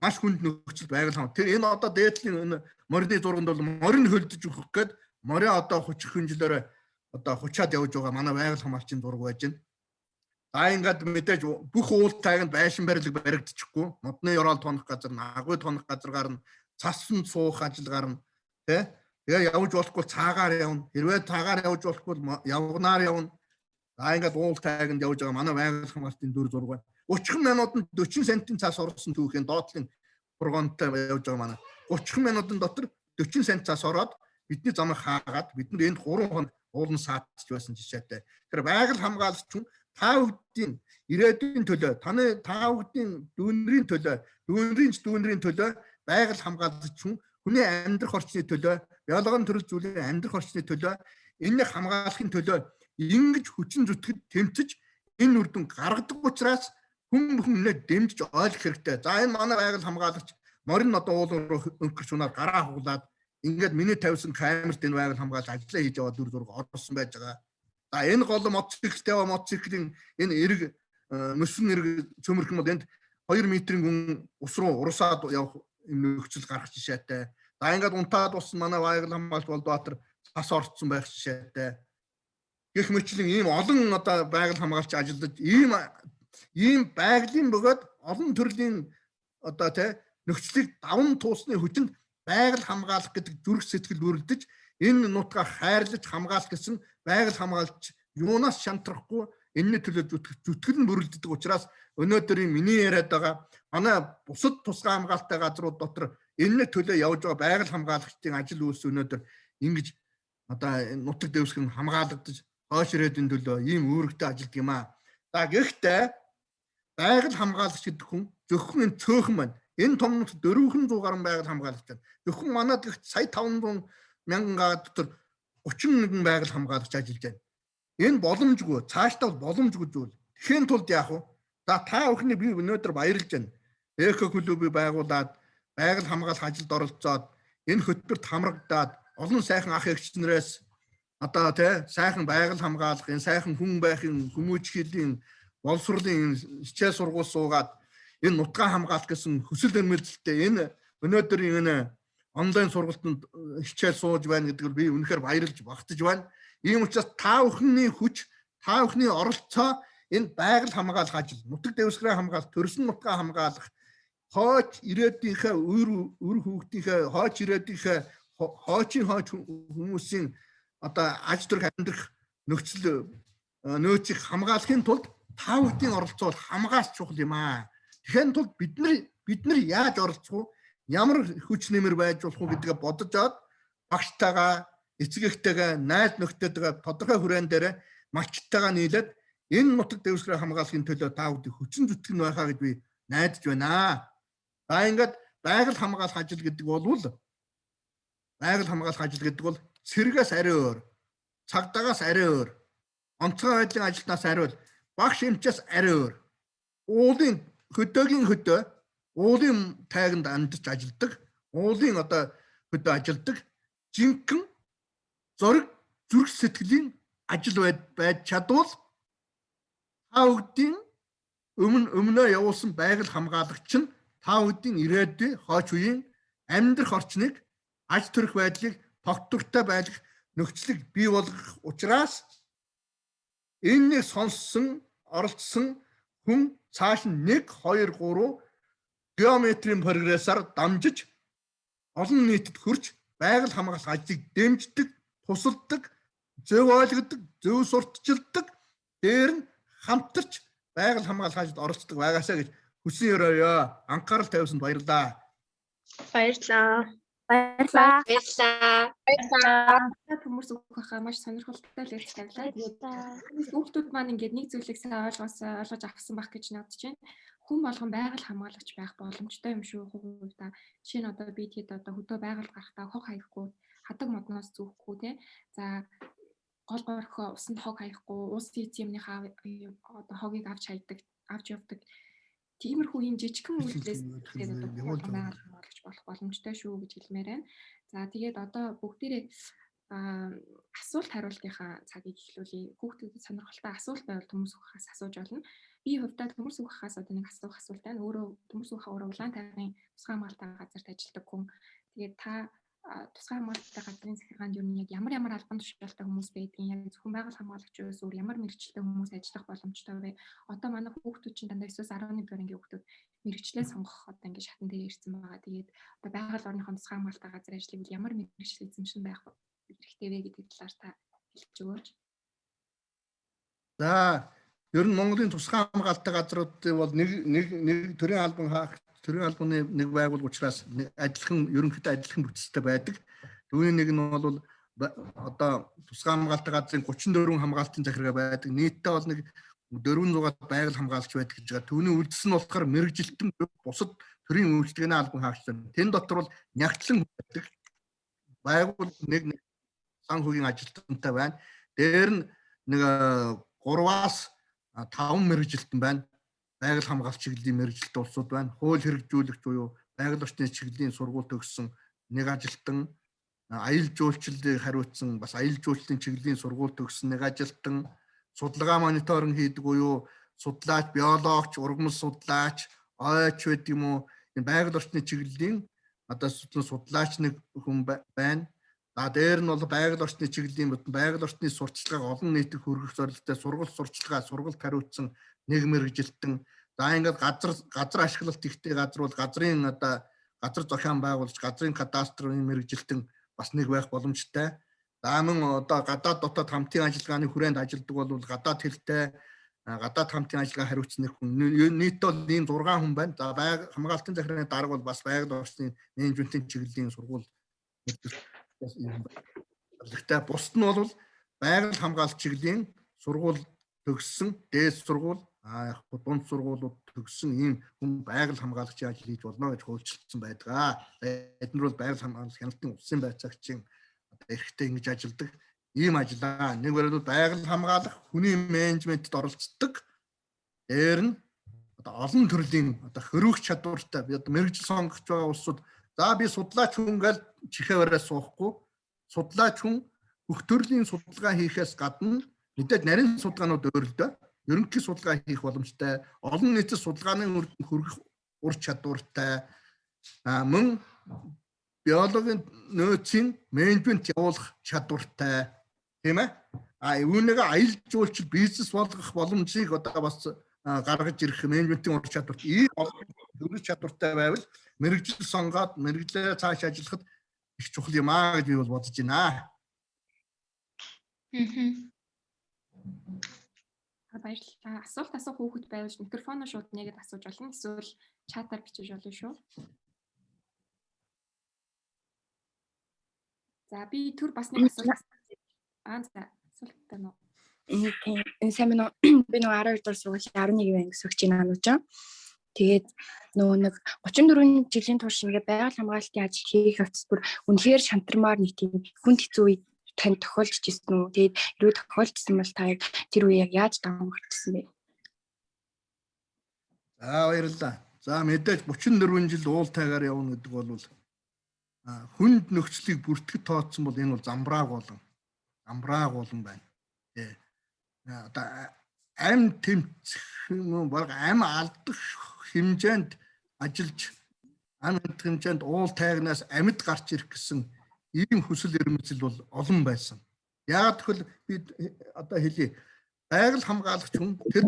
маш хүнд нөхцөл байгаль хам. Тэр энэ одоо дээдлийн энэ морины зурганд бол морин хөлдөж өгөх гээд морио одоо хучих хөнжлөөр одоо хучаад явж байгаа манай байгаль хамгаалчийн зураг байж байна. За, ингээд мэдээж бүх уул тайганд байшин барилга баригдчихгүй. Модны ёроол тонох газар, нагуй тонох газар гарна, цасанд суух ажил гарна. Тэ? Тэгээ явж болохгүй цаагаар явна. Хэрвээ цаагаар явж болохгүй явганаар явна. За, ингээд уул тайганд явж байгаа манай байгаль хамгаалтын дүр зураг байна. 30 минутанд 40 сантийн цас орсон түүхийн доотлын фургонтой явж байгаа манай. 30 минутын дотор 40 сент цас ороод бидний замыг хаагаад бид нар энд 3 хоног уулан саатч байсан жишээтэй. Тэгэхээр байгаль хамгаалагч хүн та бүгдийн ирээдүйн төлөө, таны та бүгдийн дүүнрийн төлөө, дүүнрийн ч дүүнрийн төлөө байгаль хамгаалагч хүн хүний амьдрах орчны төлөө, биологийн төрөл зүйлийн амьдрах орчны төлөө, энэнийг хамгаалахын төлөө ингэж хүчин зүтгэж тэмцэж энэ үр дүн гаргадаг учраас хүн бүхэн энэ дэмжиж ойлгох хэрэгтэй. За, энэ манай байгаль хамгаалагч морин одоо уулын руу өнгөрч унаар гараа хуглаад ингээд миний тавьсан камерт энэ байгаль хамгаалж ажиллаа хийж яваад дүр зураг орсон байж байгаа. За, энэ гол мотоциклтэй байгаа, мотоциклийн энэ эрг мөсөн эрг цөмөрх юм бол энд 2 метрийн гүн ус руу урсаад явах юм нөхцөл гарах жишээтэй. За, ингээд унтаад болсон манай байгаль хамгаалалт Болдбаатар цас орцсон байх жишээтэй. Гэх мэтлэн ийм олон одоо байгаль хамгаалч ажиллаж ийм байгалийн бөгөөд олон төрлийн одоо тий нөхцөлийг даван туусны хүчинд байгаль хамгаалах гэдэг зүрх сэтгэл үрэлдэж энэ нутгаа хайрлаж хамгаалах гэсэн байгаль хамгаалж юунаас шантрахгүй энэний төлөө зүтгэл нь бүрэлддэг учраас өнөөдрийн миний яриад байгаа манай бусад тусгай хамгаалалттай газрууд дотор энэний төлөө явж байгаа байгаль хамгаалагчдын ажил үйлс өнөөдөр ингэж одоо нутаг дэвсгэр нь хамгаалагдаж хойш ирээдүйн төлөө ийм үүрэгтэй ажилтдаг юм аа. За, гэхдээ байгаль хамгаалагч гэдэг хүн зөвхөн энэ цөөхөн байна. Энэ том нутагт 400 гаруй байгаль хамгаалагч байна. Зөвхөн манад гэх сая 500 мянган гаа дотор 31 байгаль хамгаалагч ажиллаж байна. Энэ боломжгүй, цаашдаа бол боломжгүй зүйл. Тэгэхийн тулд яах вэ? За, та бүхний би өнөөдөр баярлж байна. Эко клубыг байгуулад байгаль хамгаалах ажилд оролцоод энэ хөтөлбөрт хамрагдаад олон сайхан ах эгч нараас одоо тий сайхан байгаль хамгаалах, энэ сайхан хүн байхын хүмүүжихийн Боловсролын хичээл сургууль суугаад энэ нутгаа хамгаалах гэсэн хүсэл эрмэлзэлтэй энэ өнөөдөр энэ онлайн сургалтанд хичээл сууж байна гэдгээр би үнэхээр баярлж багтаж байна. Ийм учраас та бүхний хүч, та бүхний оролцоо энэ байгаль хамгаалах ажил, нутаг дэвсгэрээ хамгаалах, төрсөн нутгаа хамгаалах, хойч ирээдүйнхээ үр хүүхдийнхээ, хойч ирээдүйнхээ, хойчийн хойч хүмүүсийн одоо аж төрх амьдрах нөхцөл нөөцийг хамгаалахын тулд та бүхний оролцоо бол хамгаас чухал юм аа. Тэгэхин тулд бид нар яаж оролцох вэ? Ямар хүч нэмэр байж болох уу гэдгээ бодож аваад багштайгаа, эцэг эхтэйгээ, найз нөхдөдөө тодорхой хүрээн дээр малчтайгаа нийлээд энэ нутаг дэвсгэрээ хамгаалахын төлөө та бүхний хүчин зүтгэн байхаа гэж би найдаж байна. За ингээд байгаль хамгаалах ажил гэдэг бол байгаль хамгаалах ажил гэдэг бол цэргээс арай өөр, цагдаагаас арай өөр, онцгой байдлын ажилтнаас арай өөр, багш эмчээс арай өөр. Уулын хөдөөгийн хөдөө, уулын тайганд амьдарч ажилдаг, уулын одоо хөдөө ажилдаг жинхэнэ зориг зүрх сэтгэлийн ажил байж чадвал та бүгдийн өмнөө явуулсан байгаль хамгаалагч нь та бүгдийн ирээдүй хойч үеийн амьдрах орчныг, аж төрөх байдлыг тогтвортой байлгах нөхцөлийг бий болгох учраас энэнийг сонссон, оролцсон хүн цааш нь 1 2 3 геометрийн прогрессаар дамжиж олон нийтэд хүрч байгаль хамгаалах ажлыг дэмждэг, тусалдаг, зөв ойлгодог, зөв сурталчилдаг, дээр нь хамтарч байгаль хамгаалах ажилд оролцдог байгаасаа гэж хүсэн өрөөё. Анхаарал тавьсанд баярлалаа. Баярлалаа. Баярлалаа. Баярлалаа. Баярлалаа. Төмөрс өгөх маш сонирхолтой лекц тавилаа. Тэгээд хүүхдүүд маань ингээд нэг зүйлийг сайн ойлгож авсан байх гэж бодож байна. Хүн болгон байгаль хамгаалагч байх боломжтой юм шүү хувьдаа. Жишээ нь одоо би тэгэд одоо хөдөө байгаль гарахдаа хог хаяхгүй, хадаг модноос зүүхгүй те. За гол горхоо усанд хог хаяхгүй, ус эзэмнийхээ одоо хогийг авч хайдаг, авч явдаг. Тиймэрхүү юм жижигхэн үйлдэлээс тэгээд одоо байгаль хамгаалагч болох боломжтой шүү гэж хэлмээр байна. За тэгээд одоо бүгдээрээ асуулт хариултынхаа цагийг эхлүүлье. Хүүхдүүдэд сонирхолтой асуулт байвал Төмөрс үхээс асууж болно. Би хувьдаа Төмөрс үхээс одоо нэг асуух асуулт байна. Өөрөө Төмөрс үхээ өөрөө улаан тайгын тусгай хамгаалалтын газарт ажилладаг хүн. Тэгээд та тусгай хамгаалалтын газрын захиргаанд юу нэг ямар ямар албан тушаалтай хүмүүс байдгийг, яг зөвхөн байгаль хамгаалагч өөр ямар мэргэжилтэй хүмүүс ажиллах боломжтой вэ? Одоо манай хүүхдүүд чинь дандаа 9-11 дугаар ангийн хүүхдүүд мэргэжлээ сонгох одоо ингээд шатан дээр ирсэн байгаа. Тэгээд одоо байгаль орныхон тусгай хамгаалалтын газар ажиллах ямар мэргэжил эзэмшин байх хэрэгтэй вэ гэдэг талаар та хэлж өгөөч. За ер нь Монголын тусгай хамгаалалтын газруудын бол нэг төрийн албан хаах төрийн албаны нэг байгууллага учраас адилхан ерөнхийдөө адилхан бүтцтэй байдаг. Түүний нэг нь бол одоо тусгай хамгаалалтын газрын 34 хамгаалтын захиргаа байдаг. Нийтдээ бол нэг 400 байгаль хамгаалагч байдаг гэж байгаа. Түүний үлдсэн нь болохоор мэргэжилтэн бусад төрийн үйлчилгээний албан хаагчтай. Тэн дотор бол нягтлан байдаг. Байгууллага нэг сан хөгийн ажилтнтай байна. Дээр нь нэг 3-аас 5 мэргэжилтэн байна. Байгаль хамгаалалт чиглэлийн мэргэжилтэн улсууд байна. Хууль хэрэгжүүлэгч буюу байгаль орчны чиглэлийн сургууль төгссөн нэг ажилтан, аялал жуулчлалыг хариуцсан бас аялал жуулчлалын чиглэлийн сургууль төгссөн нэг ажилтан, судалгаа мониторинг хийдэг буюу судлаач, биологч, ургамал судлаач, ойч байдаг юм уу? Энэ байгаль орчны чиглэлийн одоо судлаач нэг хүн байна. За дээр нь бол байгаль орчны чиглэлийн бүтэн байгаль орчны сурталчилгааг олон нийтэд хүргэх зорилготой сургалт сурчилгаа, сургалт хариуцсан нэг мэргэжилтэн. За ингээд газар ашиглалт ихтэй газар бол газрын одоо газар зохион байгуулж, газрын кадастрын мэргэжилтэн бас нэг байх боломжтой. За мөн одоо гадаад дотоод хамтын ажиллагааны хүрээнд ажилладаг бол гадаад хэлтэй гадаад хамтын ажиллагаа хариуцсан нэг хүн. Нийтдээ бол ийм 6 хүн байна. За байгаль хамгаалтын захиргааны дарга бол бас байгаль орчны менежментийн чиглэлийн сургууль зорилготой. Бусд нь бол байгаль хамгаалалт чиглэлийн сургууль төгссөн, дээд сургууль, яг дунд сургуулиуд төгссөн ийм хүн байгаль хамгаалагчийн ажил хийж болно гэж хуульчилсан байдаг. Эднэр бол байгаль хамгаалалт хяналтын улсын байцаагчийн одоо эрхтэй ингэж ажилладаг ийм ажиллаа. Нэг барил байгаль хамгаалах, хүний менежментэд оролцдог. Дээр нь одоо олон төрлийн одоо хөрвөх чадвартай би одоо мэргэжил сонгож байгаа улсууд за би судлаач хүн гал чихээ бариад суухгүй. Судлаач хүн бүх төрлийн судалгаа хийхээс гадна мэдээд нарийн судалгаанууд өөр л дөө. Ерөнхий судалгаа хийх боломжтой, олон нийтэд судалгааны үр дүнд хүргэх ур чадвартай, мөн биологийн нөөцийн менежмент явуулах чадвартай, тийм ээ. Үүнийг аялал жуулчлал бизнес болгох боломжийг одоо бас гаргаж ирэх менежментийн ур чадвартай, ийм олон төрөл чадвартай байвал мэргэжил сонгоод мэргэжлээ цааш ажиллахад их чухал юм аа гэж би бол бодож байна. Баярлалаа. Асуулт асуух хүүхэд байвал микрофоноо шууд нээгээд асууж болно. Эсвэл чатаар бичиж болно шүү. За би түр бас нэг асуулт. За асуулттай нөө. Тийм. Сайн байна уу? Би нөгөө 12 дугаар сургуулийн 11 анги сөгч наанууч. Тэгээд нөгөө нэг 34 жилийн турш ингээ байгаль хамгаалалтын ажил хийх явц бүр үнэхээр шантармаар нэг тийм хүнд хэцүү үе танд тохиолдож ирсэн үү? Тэгээд хэрвээ тохиолдсон бол та яг тэр үе яг яаж даван гарчсан бэ? За баярлалаа. За мэдээж 34 жил уул тайгаар явна гэдэг бол хүнд нөхцөлийг бүртгэж тооцсон бол энэ бол замбрааг болон байна. Тэ. Одоо ам тэмцэх юм баг ам алдах хэмжээнд ажиллаж ам алдах хэмжээнд уул тайгнаас амьд гарч ирэх гэсэн ийм хүсэл эрмэлзэл бол олон байсан. Яагаад гэвэл би одоо хэлье. Байгаль хамгаалагч хүн тэр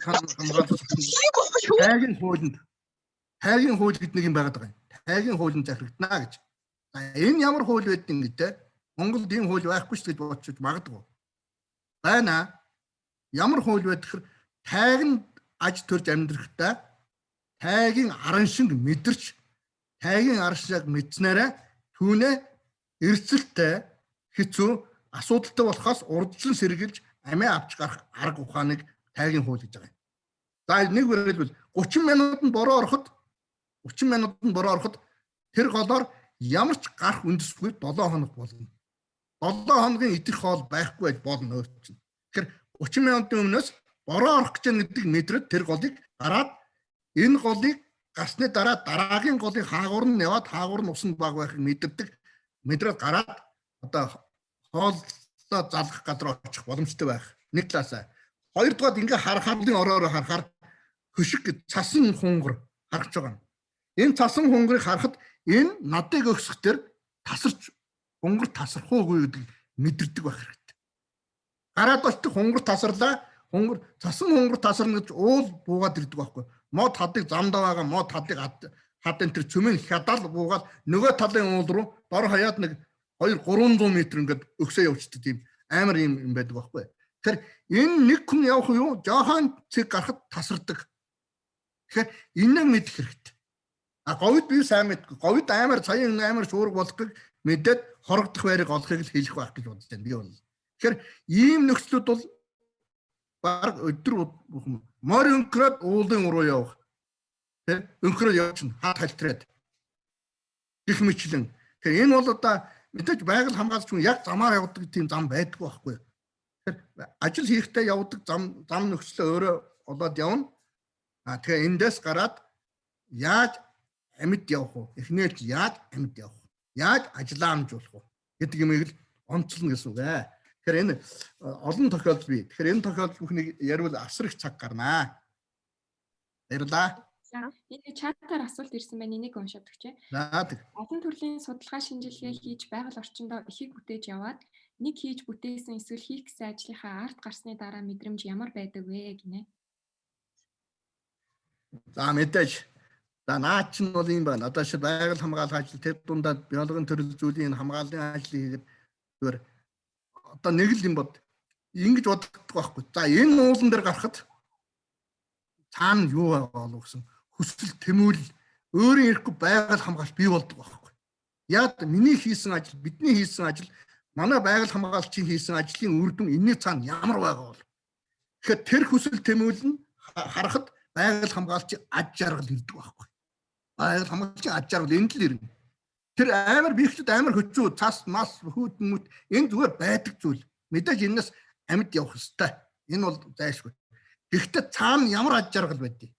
хамгаалагч тайгийн хуулинд тайгийн хууль гэдэг нэг юм байгаад байгаа юм. Тайгийн хуулинд захирагдана гэж. За энэ ямар хууль байдیں гэдэг. Монголд ийм хууль байхгүй ч гэж бодчих магадгүй. Байна. Ямар хууль байх гэхээр тайганд аж төрж амьдрахдаа тайгийн араншинг мэдэрч тайгийн араншинг мэдснээрээ түүнээ эрсдэлтэй хэцүү асуудалтай болохоос урдчлан сэргийлж амиа авч гарах арга ухааныг тайгийн хууль гэж байгаа юм. За нэг хэлбэл 30 минутанд бороо ороход 30 минутанд бороо ороход тэр голоор ямар ч гарах үндэсгүй 7 хоног болно. 7 хоногийн идэх хоол байхгүй байж болно өөр чинь. Тэгэхээр 30 минутын өмнөөс бороо орох гэж гэдэг мэдрээд тэр голыг гараад энэ голыг гарсны дараа дараагийн голын хаагуур нь яваад хаагуур нь усанд баг байхыг мэдэрдэг. Мэдрээд гараад одоо хооллоо залгах газар очих боломжтой байх. Нэг талаасаа. Хоёрдугаар ингээ харахаар ороороо харахаар хөшиг цасан хунгар харагч байгаа. Энэ цасан хунгарыг харахад энэ надыг өгсөх төр тасарч хунгар тасрах уугүй гэдэг мэдэрдэг байх хэрэгтэй. Гараад очдог хунгар тасарлаа. Хунгар цасан хунгар тасарна гэж уул буугаад ирдэг байхгүй. Мод хадыг замдаа байгаа мод хадыг хад энэ төр цөмийн хядаал буугаад нөгөө талын уул руу дор хаяад нэг 2 300 м ингээд өгсөө явчихдаг тийм амар юм байдаг байхгүй. Тэгэхээр энэ нэг хүн явах юу? Жохон цэг гарахад тасардаг. Тэгэхээр энэ мэдэх хэрэгтэй. А говьд би сайн мэдгүй. Говьд амар саяын амар шуурга болохыг мэдээд хорогдох байрыг олохыг л хэлэх байх гэж бодож байна. Би бол. Тэгэхээр ийм нөхцлүүд бол баг өдөр морь өнгөрөөд уулын уруу явах. Тэ? Өнгөрөөд явчихна. Хаад халтраад. Гэх мэтлэн. Тэгэхээр энэ бол одоо мэдээж байгаль хамгаалагч хүн яг замаар явдаг тийм зам байдгүй байхгүй. Тэгэхээр ажил хийхдээ явдаг зам нөхцлөө өөрөө олоод явна. А тэгэхээр эндээс гараад яаж амьд явах уу? Эхнээс яаж амьд явах уу? Яаж ажлаа амжуулах уу гэдэг юмыг л онцлно гэсэн үг ээ. Тэгэхээр энэ олон тохиолдол бий. Тэгэхээр энэ тохиолдол бүхнийг яриул асар их цаг гарнаа. Баярлалаа. Энэ чатаар асуулт ирсэн байна. Энийг уншаад өгч. За тэг. Олон төрлийн судалгаа шинжилгээ хийж байгаль орчиндөө ихийг бүтээж яваад нэг хийж бүтээсэн эсвэл хийх гэсэн ажлынхаа арт гарсны дараа мэдрэмж ямар байдаг вэ гинэ. За мэдээж. За наа чинь бол юм байна. Одоо шиг байгаль хамгаалах ажил тэр дундаа биологийн төрөл зүйлийн хамгааллын ажлыг хийгээд зүгээр одоо нэг л юм бод. Ингэж боддог байхгүй. За энэ уулан дээр гарахад цаана юу байгаа болов гэсэн хүсэл тэмүүлэл өөрийн ирэхгүй байгаль хамгаалалт бий болдог байхгүй. Яг миний хийсэн ажил, бидний хийсэн ажил, манай байгаль хамгаалагчийн хийсэн ажлын үр дүн энэний цаана ямар байгаа бол. Тэгэхээр тэр хүсэл тэмүүлэл нь харахад байгаль хамгаалагчийн аж аргал ирдэг байхгүй. Байгаль хамгаалагчийн аж аргал энд л ирнэ. Тэр амар биехчүүд амар хөчүү цас мас хүүт мүт энэ зүгээр байдаг зүйл. Мэдээж энэс амьд явах ёстой. Энэ бол зайлшгүй. Гэхдээ цаана ямар аж аргал байдгийг.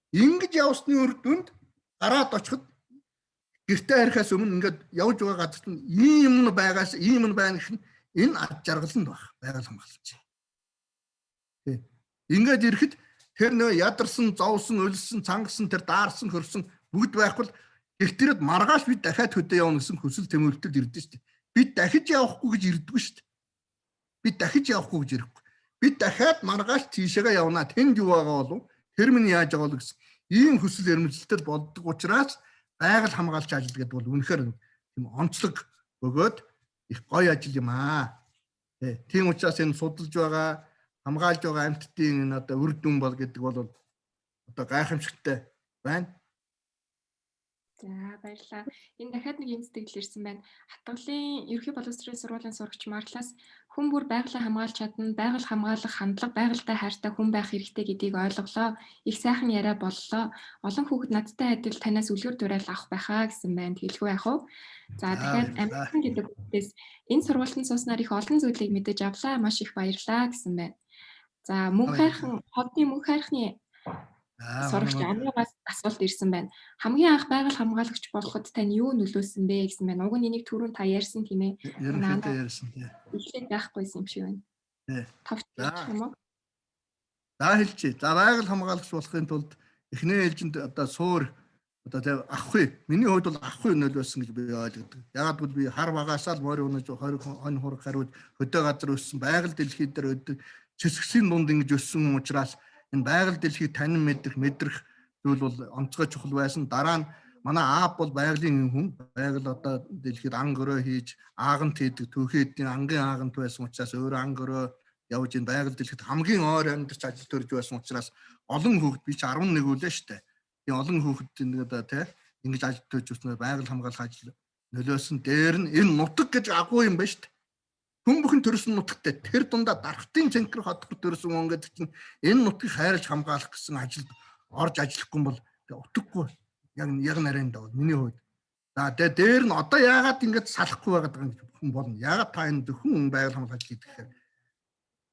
Ингэж явсны үр дүнд гараад очиход гэртээ харихаас өмнө ингээд явж байгаа газарт нь ийм юм байгаас ийм юм байна гэх нь энэ аж аргал нь баг байгаль хамгаалагч. Тий. Ингээд ирэхэд тэр нөө ядарсан, зовсон, өлсөн, цангасан, тэр даарсан, хөрсөн бүгд байхгүй л гэртэрээд маргааш бид дахиад хөдөө явна гэсэн хүсэл тэмүүлэлтэд ирдэ шүү дээ. Бид дахиж явахгүй гэж ирдэггүй шүү дээ. Бид дахиж явахгүй гэж ирэхгүй. Бид дахиад маргааш тийшээгээ явна. Тэнд юу байгаа болов? Тэр минь яаж байгаа бол гэсэн ийм хүсэл эрмэлзэлтэй болдог учраас байгаль хамгаалч ажил гэдэг бол үнэхээр тийм онцлог бөгөөд их гоё ажил юм аа. Тийм учраас энэ судалж байгаа, хамгаалж байгаа амьтдын энэ одоо үр дүн бол гэдэг бол одоо гайхамшигтай байна. За, баярлалаа. Энэ дахиад нэг юм сэтгэл ирсэн байна. Хатгалын ерөнхий боловсролын сургуулийн сурагч Марлаас хүн бүр байгалаа хамгаалж чадна, байгаль хамгаалах хандлага, байгальтай хайртай хүн байх хэрэгтэй гэдгийг ойлголоо. Их сайхан яриа боллоо. Олон хүүхэд надтай адил танаас үлгэр дуурайл авах байхаа гэсэн байна. Тэгэлгүй яах вэ? За, дахиад Амтан гэдэг үгээс энэ сургуультанд сууснаар их олон зүйлийг мэдэж авлаа. Маш их баярлалаа гэсэн байна. За, мөнх хайрхан хотны мөнх хайрхны сурагч Амиагаас асуулт ирсэн байна. Хамгийн анх байгаль хамгаалагч болоход тань юу нөлөөлсөн бэ гэсэн байна. Уг нь энийг түрүүн та ярьсан, тийм ээ? Ерөнхийдөө ярьсан, тийм. Эхлээд байхгүйсэн юм шиг байна. Товч юм уу? За, хэлчихье. За, байгаль хамгаалагч болохын тулд эхний ээлжинд одоо суур одоо тэг авахгүй. Миний хувьд бол авахгүй нөлөөлсөн гэж би ойлгодог. Ягаад гэвэл би хар багасаа л морь унаж 20 хонь хураг хариуд хөдөө газар өссөн, байгаль дэлхий дээр өдөр цэцгсийн дунд ингэж өссөн учраас энэ байгаль дэлхийг танин мэдэх, мэдрэх зүйл бол онцгой чухал байсан. Дараа нь манай аав бол байгалийн хүн. Байгаль одоо дэлхийд ан гөрөө хийж, аагант хийдэг, түүхийдийн ангийн аагант байсан учраас өөрөө ан гөрөө явж энэ байгаль дэлхийд хамгийн ойр амьдарч ажил төрж байсан учраас олон хүүхэд, би чи 11 үлээ штэ. Тийм, олон хүүхэд энэ одоо тий ингэж ажил төрж өснөр байгаль хамгаалах ажил нөлөөсөн. Дээр нь энэ нутаг гэж агуу юм байна штэ. Хүн бүхэн төрсөн нутагтай тэр дундаа дархтын цэнхэр хотгор төрсөн хүн гэдэг чинь энэ нутгийг хайрлаж хамгаалах гэсэн ажилд орж ажиллахгүй бол утгагүй. Яг нарийн даа миний хувьд. За, тэгээ дээр нь одоо яагаад ингэж салахгүй байгаад байгаа юм гэж хүн болно. Яагаад та энэ зөвхөн байгаль хамгаалах ажил хийдэг гэхээр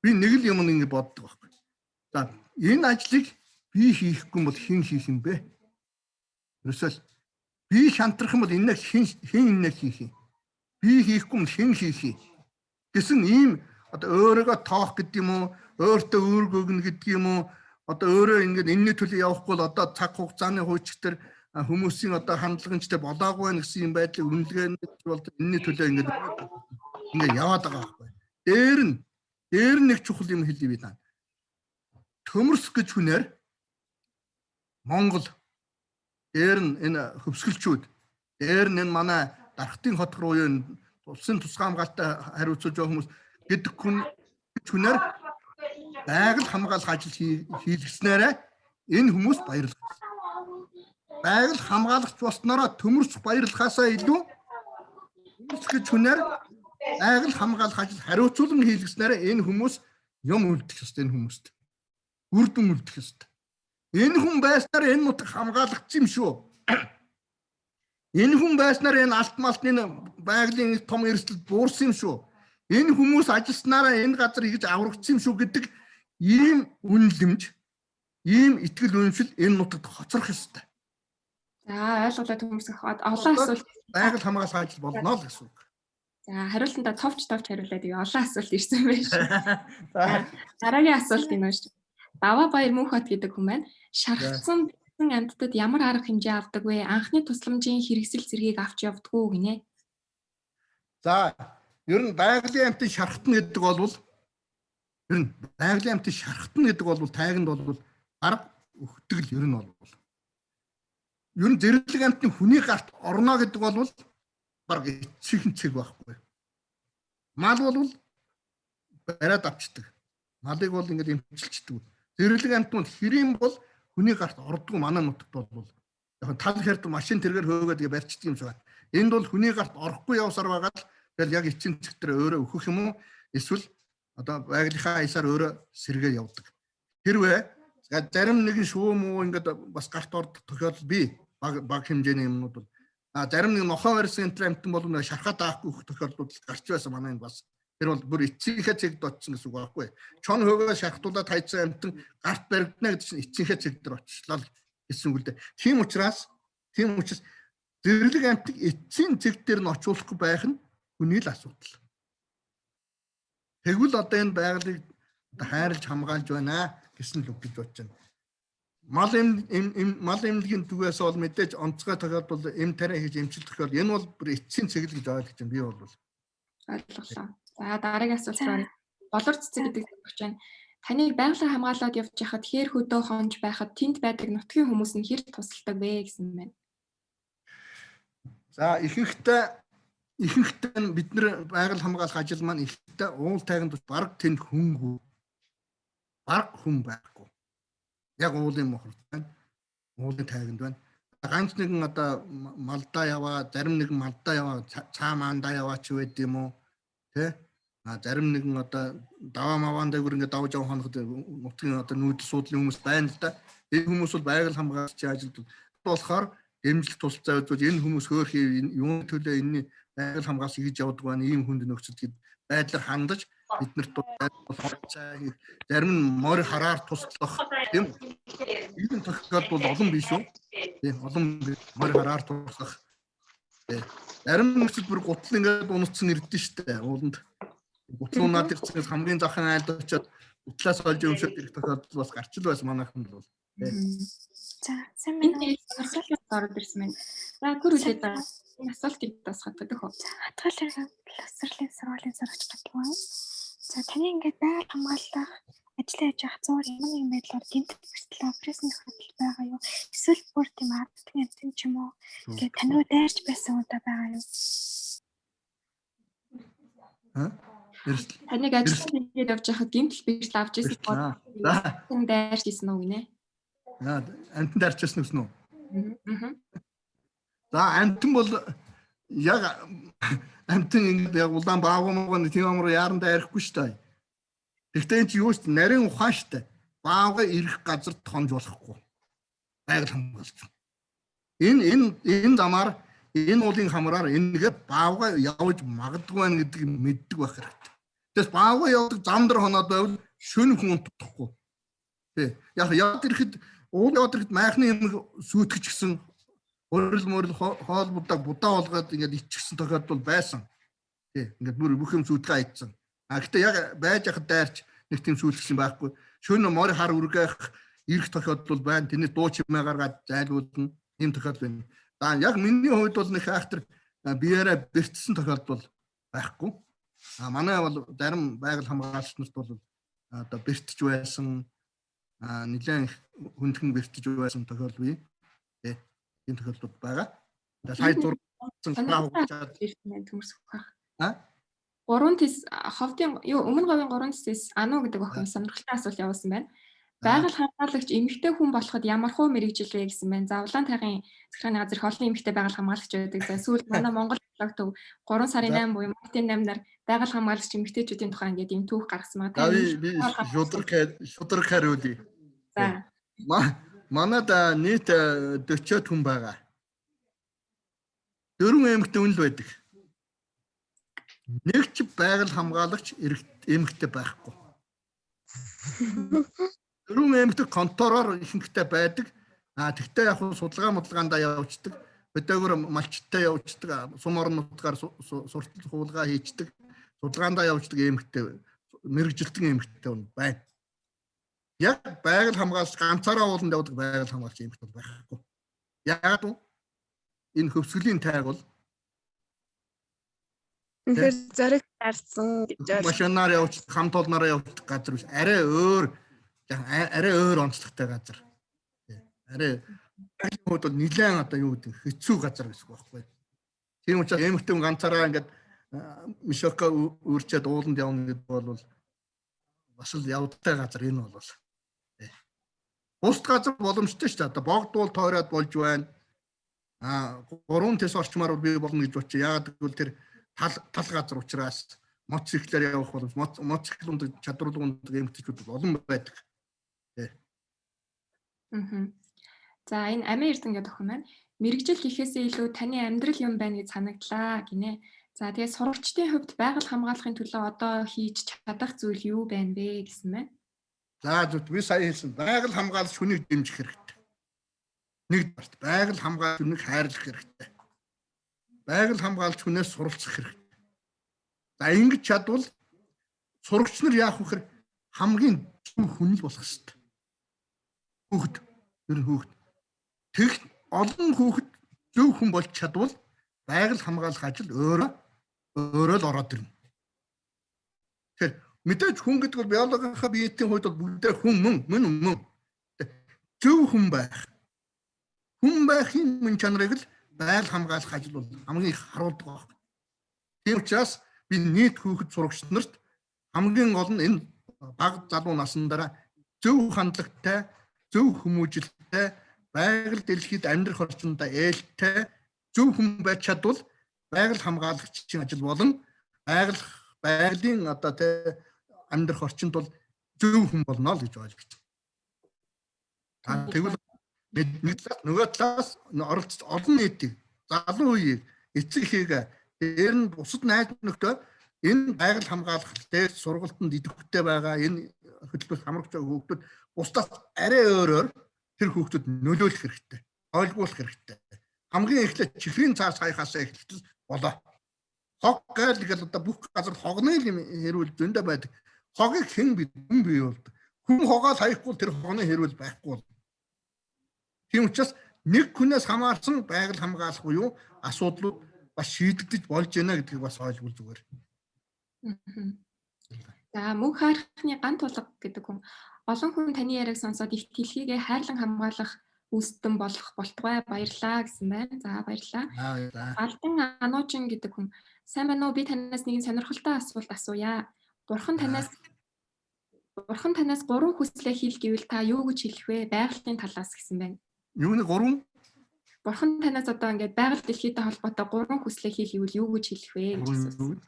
би нэг л юм ингэж боддог байхгүй. За, энэ ажлыг би хийхгүй бол хэн хийх юм бэ? Ерөөсөө л би шантрах юм бол энэ хэн хэн энэ хийх юм? Би хийхгүй бол хэн хийх юм? Гэсэн ийм одоо өөрийгөө тоох гэдэг юм уу, өөртөө үүрэг өгнө гэдэг юм уу, одоо өөрөө ингээд энэний төлөө явахгүй бол одоо цаг хугацааны хуульчтэр хүмүүсийн одоо хандлага нь ч болоогүй байна гэсэн юм байдлыг үнэлгээнд бол энэний төлөө ингээд яваад байгаа байхгүй. Дээр нь нэг чухал юм хэлье би тань. Төмөрс гэж хүнээр Монгол дээр нь энэ хөвсгөлчүүд, дээр нь энэ манай дархтын хот руу энэ улсын тусгай хамгаалалтаа хариуцуулж байгаа хүмүүс гэдэг хүн хүнээр байгаль хамгаалах ажил хийлгэснээрээ энэ хүмүүс баярлах. Байгаль хамгаалагч болсноороо төмөрч баярлахаасаа илүү төмөрч гэж хүнээр байгаль хамгаалах ажил хариуцуулан хийлгэснээрээ энэ хүмүүс юм үлдэх ёстой, энэ хүмүүст. Үр дүн үлдэх ёстой. Энэ хүн байснаар энэ нутаг хамгаалагдсан юм шүү. Энэ хүн байснаар энэ алт малтны байгалийн том эрсдэл буурсан юм шүү. Энэ хүмүүс ажилласнараа энэ газар ингэж аврагдсан юм шүү гэдэг ийм үнэлэмж, ийм итгэл үнэмшил энэ нутагт хоцрох ёстой. За, ойлголоо төмөрсөх. Олон асуулт байгаль хамгаалах ажил болно л гэсэн үг. За, хариултандаа товч хариулаад ив. Олон асуулт ирсэн байх шүү. За, дараагийн асуулт энэ байна шүү. Даваа Баяр Мөнхот гэдэг хүн байна. Шархсан амьтдад ямар арга хэмжээ авдаг вэ? Анхны тусламжийн хэрэгсэл зэргийг авч явдгүү гинэ. За, ер нь байгалийн амьтан шархтна гэдэг бол ер нь байгалийн амьтан шархтна гэдэг бол тайганд бол арга өгдөг л ер нь бол. Ер нь зэрлэг амьтны хүний гарт орно гэдэг бол баг эцсийнхэн цэг байхгүй. Мал бол бариад авчдаг. Малыг бол ингээд эмчилчдэг. Зэрлэг амьтан бол хэрийн бол хүний гарт ордгоо манай нутагт бол яг тал хэрд машин тэргээр хөөгөөд гээ барьчдаг юм шиг байна. Энд бол хүний гарт орохгүй явсаар байгаа л тэгэл яг эцсийн цэг дээр өөрөө өөхөх юм уу эсвэл одоо байгалийнхаа аясаар өөрөө сэргээ явдаг. Хэрвээ зарим нэгэн шүүм муу ингээд бас гарт ордог тохиолдол бий. Баг хэмжээний юмнууд бол зарим нэг нохоо барьсан энэ амтан бол шархаад аахгүй өөх тохиолдлууд гарч байсан манай энэ бас. Тэр бол бүр эцсийнхээ цэгд очсон гэсэн үг байхгүй. Чон хөөгөө шархтуулаад хайцсан амтан гарт баригдана гэдэг чинь эцсийнхээ цэг дээр очлоо гэсэн үг л дээ. Тийм учраас зэрлэг амтыг эцсийн цэг дээр нь очуулахгүй байх нь хүний л асуудал. Тэгвэл одоо энэ байгалыг Одоо хайрлж хамгаалж байна гэсэн л үг гэж бодож байна. Мал эм мал эмнэлгийн түгээс бол мэдээж онцгой тохиолдол эм тариа хийж эмчил тохиол энэ бол бүр эцсийн цэгэл гэж ойлгож байна би бол. Ойлголоо. За, дараагийн асуулт руу. Болор цэцэг гэдэг зохиогч байна. Таныг байгалаа хамгаалаад явж байхад хээр хөдөө хонж байхад тэнд байдаг нутгийн хүмүүс нь хэр тусалдаг вэ гэсэн байна. За, ихэнхдээ нь бид нар байгаль хамгаалах ажил маань ихэнхдээ уул тайганд бараг тэнд хүнгүй. Бараг хүн байхгүй. Яг уулын мохорт байна. Уулын тайганд байна. Ганц нэгэн одоо малдаа яваа, зарим нэгэн малдаа яваа, цаа маандаа яваа ч байд юм уу? Тэ? А зарим нэгэн одоо даваа маваан дээгүүр ингээд давж явах хоноход нутгийн одоо нүүдэл суудлын хүмүүс байна л да. Энэ хүмүүс бол байгаль хамгаалагчийн ажилд болохоор дэмжлэг тусалцаа үзүүл энэ хүмүүс хөөхий юун төлөө энэний байгаль хамгаалах хийж явдаг байна, ийм хүнд нөхцөл гэд байдлаар хандаж биднэрт цай зарим нь морь хараар туслах, тийм, ийм тохиолдол бол олон биш үү? Тийм, олон морь хараар туслах. Тийм. Зарим нөхцөл бүр гутал ингээд унацсан ирдэ штэ ууланд. Гутал унаад ирсэнээс хамгийн захан айлд очиод гутлаас олж өмсөд ирэх тохиолдол бас гарч л байсан манайхан бол. За, сайн байна уу? Асуулт ороод ирсэн байна. За, түр үлээд байгаа. Энэ асуултыг дуусгаад өгөх үү? За, хатгалын боловсролын сургуулийн сурагч гэдэг. За, таны ингээд байгаль хамгаалах ажлаа хийж явах зуур ямар нэгэн байдлаар гэмтэл бэртэл операцийн тохиолдол байгаа юу? Эсвэл бүр тийм ардтны амтэн ч юм уу? Ингээд тань руу дайрч байсан удаа байгаа юу? Таныг ажил хийгээд явж байхад гэмтэл бэртэл авч ирсэн бол За, дайрч ирсэн үү гинэ? За, амтан дайрч ирсэн гэсэн үү? Аа. За, амтан бол яг амтан ингээд яг улаан баавга мууган тийм амар яаран дайрахгүй шүү дээ. Гэхдээ энэ чи юу шүү дээ, нарийн ухаан шүү дээ. Баавга ирэх газар тонж болохгүй. Байгаль хамгаалж. Энэ замаар энэ уулын хамраар энэгээ баавга явж магадгүй байна гэдгийг мэддэг байх хэрэгтэй. Тэгээс баавга явдаг зам дээр хоноод байвал шөнө хүн унтахгүй. Тий. Яг яваад ирэхэд уул яваад ирэхэд майхны юм сүйтгэж гисэн хурил морил хоол будаа будаа болгоод ингээд иччихсэн тохиолдол байсан. Тий. Ингээд бүр бүх юм сүйтгэн айдсан. А гэхдээ яг байж хахад дайрч нэг тийм сүйтгэсэн байхгүй. Шөнө морь хар үргэх ирэх тохиолдол байна. Тэрний дуу чимээ гаргаад зайлуулна. Ийм тохиолдол байна. За, яг миний хувьд бол нэг айхтар биеэрээ бэртсэн тохиолдол байхгүй. А манай бол зарим байгаль хамгаалагч нарт бол одоо бэртэж байсан, нэлээд хүндхэн бэртэж байсан тохиолдол бий. Тэ. Тийм тохиолдол байгаа. За, сая зурсан хугацаад ирсэн байна төмөрс хөх. А? Гурван тис ховдын юу өмнө говийн гурван тисээс Ану гэдэг охин сонирхолтой асуулт явуулсан байна. Байгаль хамгаалагч эмэгтэй хүн болоход ямар хуу мэрэгжил вэ гэсэн байна. За, улаан тайгын захиргааны газар их олон эмэгтэй байгаль хамгаалагч байдаг. За, сүүлд манай Монгол блог төв 3 сарын 8 буюу мартын 8-нар байгаль хамгаалагч эмэгтэйчүүдийн тухай ингээд ийм түүх гаргасан байгаа. За, би шударг шударг хариулъя. За. Манад нийт 40 хүн байгаа. Дөрвөн эмэгтэй хүн л байдаг. Нэг ч байгаль хамгаалагч эмэгтэй байхгүй. Дөрвөн эмэгтэй контороор ихэнхдээ байдаг. А тэгтээ яг судалгаа мудалгаандаа явждаг. Өдөөгөр малчтай явждаг. Сум орон нутгаар суртал хуулгаа хийждэг. Судалгаандаа явждаг эмэгтэй, мэрэгжилтэн эмэгтэй хүн байна. Яг байгаль хамгаалагч ганцаараа ууланд явдаг байгаль хамгаалагч эмэгтэй байхгүй. Яагаад вэ? Энэ хөвсгөлийн тайг бол Үнэхээр зориг дарсан гэж ойлгож. Машинаар явж хамт олноороо явж газар биш. Арай өөр, арай өөр онцлогтой газар. Арай хувьд бол нэлээд одоо юу гэдэг хэцүү газар гэсэн үг байхгүй. Тийм учраас эмэгтэй хүн ганцаараа ингээд мишока үрчээд ууланд явна гэдэг бол бас л явдалтай газар энэ бол. Бусд газар боломжтой шүү дээ. Одоо богдуул тойроод болж байна. А гурван тэс орчмаар би болно гэж бодчих. Яагаад гэвэл тэр тал газар учраас мотоциклээр явах боломж, мотоцикл ундаг, чадварлаг ундаг эмэгтэйчүүд олон байдаг. Аа. За, энэ Амин Эрдэн гэдэг охин маань мэрэгжил гэхээсээ илүү таны амьдрал юм байна гэж санагдлаа гинэ. За, тэгээ сурагчдын хувьд байгаль хамгаалахын төлөө одоо хийж чадах зүйл юу байна вэ гэсэн байна. За, зөв, би сая хэлсэн, байгаль хамгаалагч хүнийг дэмжих хэрэгтэй. Нэгдүгээрт байгаль хамгаалагч хүнийг хайрлах хэрэгтэй. Байгаль хамгаалагч хүнээс суралцах хэрэгтэй. За, ингэж чадвал сурагч нар яах вэ гэхээр хамгийн зөв хүн л болох ёстой. Хүүхэд ер нь хүүхэд. Тэг олон хүүхэд зөв хүн болж чадвал байгаль хамгаалах ажил өөрөө өөрөө л ороод ирнэ. Тэгэхээр мэдээж хүн гэдэг бол биологийнхаа биетийн хувьд бол бүгдээ хүн мөн мөн мөн. Зөв хүн байх. Хүн байхын мөн чанарыг л байгаль хамгаалах ажил бол хамгийн их харуулдаг байна. Тийм учраас би нийт хүүхэд сурагч нарт хамгийн гол нь энэ бага залуу насн дараа зөв хандлагатай, зөв хүмүүжлэлтэй, байгаль дэлхийд амьдрах орчиндөө ээлтэй зөв хүн байж чадвал байгаль хамгаалагчийн ажил болон байгаль байгалийн одоо тэ амьдрах орчинд бол зөв хүн болно л гэж ойлгож байна. Тэгвэл нэг талаас нөгөө талаас оролцож олон нийтийг залуу үеийг эцэг эхийг дээр нь бусад найз нөхдөд энэ байгаль хамгаалах дээр сургалтанд идэвхтэй байгаа энэ хөтөлбөрт хамрагч байгаа хүүхдүүд бусдаас арай өөрөөр тэр хүүхдүүд нөлөөлөх хэрэгтэй. Ойлгуулах хэрэгтэй. Хамгийн эхлээд чихрийн цаас хаяхаасаа эхэлтэл болоо. Хог гээл гэл одоо бүх газар хогны юм хэрүүл зөндөө байдаг. Хогийг хэн би хүн бий болдог. Хүн хогоо хаяхгүй тэр хогны хэрүүл байхгүй бол. Тийм учраас нэг хүнээс хамаарсан байгаль хамгаалах буюу асуудлууд бас шийдэгдэж болж байна гэдгийг бас ойлгуул зүгээр. За мөнх хайрхны ган тулга гэдэг хүн олон хүн таны яриаг сонсоод их дэлхийгээ хайрлан хамгаалах үүсдэн болох болтугай баярлаа гэсэн байна. За баярлалаа. Алдан Ануучин гэдэг хүн сайн байна уу? Би танаас нэгэн сонирхолтой асуулт асууя. Бурхан танаас Бурхан танаас гурван хүслээ хэл гэвэл та юу гэж хэлэх вэ? Байгалийн талаас гэсэн байна. Юуны гурван? Бурхан танаас одоо ингээд байгаль дэлхийтэй холбоотой гурван хүслээ хэл гэвэл юу гэж хэлэх вэ гэж асуусан.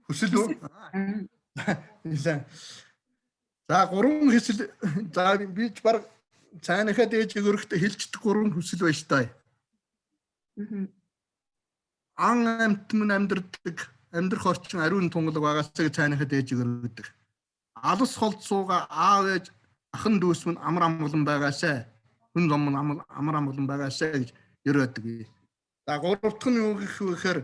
Хүсэл үү? За гурван хүсэл за би ч баг цааныхаа дээж өргөхтэй хэлждэг гурван хүсэл байж таа. Ан амьт мөн амьдрдаг амьдрах орчин ариун тунгалаг байгаасаа цааныхаа дээж өргөдөг. Алс холд сууга аав ээж ахан дүүс мөн амар амгалан байгаасаа хүн зам мөн амар амгалан байгаасаа гэж өрөөдөг. За гурав дахь нь юу гэх вэ гэхээр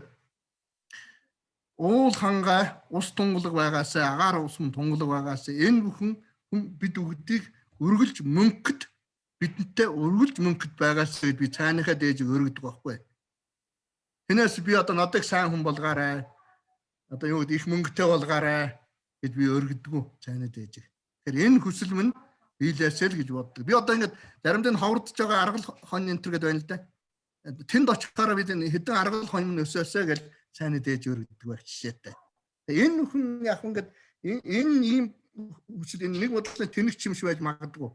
уул хангай ус тунгалаг байгаасаа агаар ус мөн тунгалаг байгаасаа энэ бүхэн хүн бид үгдийг өргөлж мөнгөд бидэнтэй өргөлж мөнгөд байгаасаа гэж би цааныхаа дээж өргөдөг байхгүй. Тэрнээс би одоо надыг сайн хүн болгоорой. Одоо юу гэдэг их мөнгөтэй болгоорой гэж би өргөдгөө цаанаа дээж. Тэгэхээр энэ хүсэл минь биелээсэй л гэж боддог. Би одоо ингээд заримдаа нь ховордож байгаа аргал хон энэ төр гэдээ байна л да. Тэнд очихоороо бид хэдэн аргал хон минь өсөөсэй гэж цаанаа дээж өргөдөг байх жишээтэй. Энэ хүн яг ингээд энэ ийм хүсэл энэ нэг бодлоо тэнэг юм шиг байж магадгүй.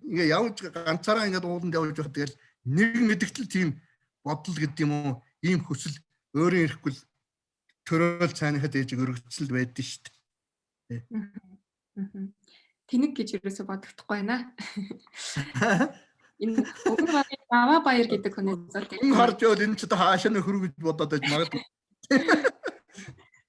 Ингээ явж ганцаараа ингээд ууланд явж байхад тэгэл нэг мэдгтэл тийм бодол гэдэг юм уу ийм хүсэл өөрийн ирэхгүй л төрөөл цааныхаа дээж өргөцөл байдсан шүү дээ. Тэнэг гэж ерөөсө бодогдохгүй байна. Энэ өвгөн багийн Даваа баяр гэдэг хүнээс бол тийм харж явал энэ ч одоо хаашаа нөхөр гэж бодоод байж магадгүй.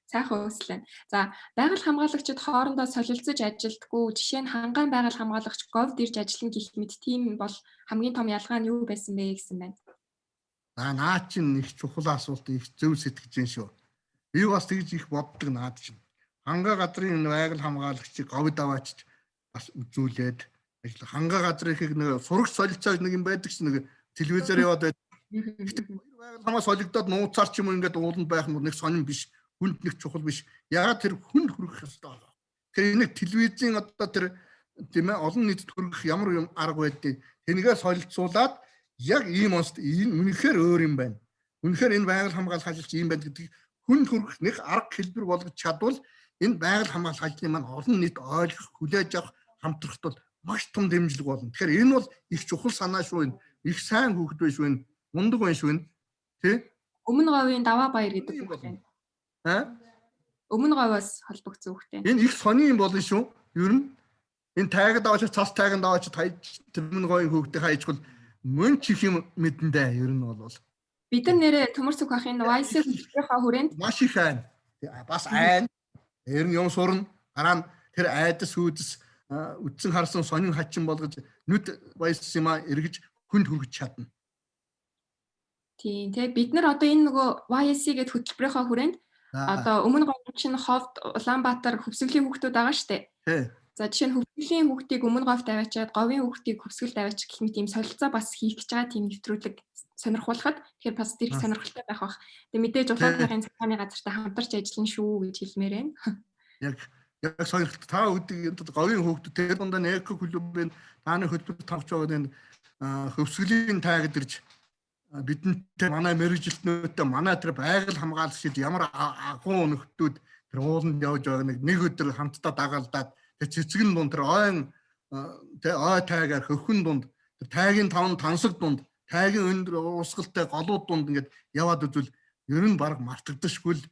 Сайхан үүслээ. За байгаль хамгаалагчид хоорондоо солилцож ажилдаггүй. Жишээ нь хангаан байгаль хамгаалагч говьд ирж ажиллана гэх мэт тийм бол хамгийн том ялгаа нь юу байсан бэ гэсэн байна. За наа чинь их чухал асуулт их зөв сэтгэж байна шүү. Би бас тэгж их боддог наад чинь. Хангаа газрын байгаль хамгаалагчийг говьд аваачиж бас үзүүлээд ажил хангаа газрынхыг нэг сурагч солилцоо нэг юм байдаг чинь нэг телевизээр яваад байдаг. Байгаль хамаа солигдоод нууцаар ч юм уу ингээд ууланд байх нь нэг сонин биш. Хүнд нэг чухал биш. Ягаад тэр хүнд хүрэх ёстой байгаа. Тэгэхээр энийг телевизийн одоо тэр тийм ээ олон нийтэд хүргэх ямар юм арга байдгийг тэрнийгээ солилцуулаад яг ийм онцд энэ үнэхээр өөр юм байна. Үнэхээр энэ байгаль хамгаалах ажилч ийм байна гэдгийг хүнд хүргэх нэг арга хэлбэр болгож чадвал энэ байгаль хамгаалах ажлын маань олон нийт ойлгох, хүлээж авах, хамтрахт бол маш том дэмжлэг болно. Тэгэхээр энэ бол их чухал санаа шүү энэ. Их сайн хүүхэд байх шүү энэ. Мундаг байх шүү энэ. Тэ? Өмнө говийн Даваа баяр гэдэг үг байна. Аа? Өмнө говьоос холбогдсон үгтэй. Энэ их сони юм болно шүү. Ер нь энэ тайгад аваач цас тайганд аваач хайж тэр өмнө говийн хүүхдээ хайжвал мөн ч их юм мэдэндээ ер нь бол. Бид нар нэрээ Төмөрсөх бахын YC хөтөлбөрийнхөө хүрээнд маш их айн. Бас айн. Тэр нь юм сурна. Дараа нь тэр айдас үүдс үдсэн харсан сонин хачин болгож нүд баяс юма эргэж хүнд хүргэж чадна. Тийм тий бид нар одоо энэ нөгөө YSC гэдэг хөтөлбөрийнхөө хүрээнд Одоо өмнө говь чинь Ховд, Улаанбаатар хөвсгөлийн хүүхдүүд байгаа штэ. Тий. За, жишээ нь хөвсгөлийн хүүхдийг өмнө говьд аваачаад, говийн хүүхдийг хөвсгөлд аваачих гэх мэт ийм солилцоо бас хийх гэж байгаа тийм нэвтрүүлэг сонирхуулахад, тэгэхээр бас тэр их сонирхолтой байх бах. Тэгээ мэдээж Улаанбаатарын цахилгааны газартай хамтарч ажиллана шүү гэж хэлмээр байна. Яг сонирхолтой. Та үүдийг говийн хүүхдүүд тэр дундаа эко клубын тааны хөтөлбөр тавьж байгаа энэ хөвсгөлийн тайгад ирж бидэнтэй, манай мэргэжилтнүүдтэй, манай тэр байгаль хамгаалагчид ямар агуу нөхдүүд тэр ууланд явж байгаа нэг өдөр хамтдаа дагалдаад, тэр цэцгэн дунд, тэр ойн тэ ой тайгаар хөхөн дунд, тэр тайгийн таван тансаг дунд, тайгийн өндөр уусгалтай голууд дунд ингээд яваад үзвэл ер нь баг мартагдашгүй л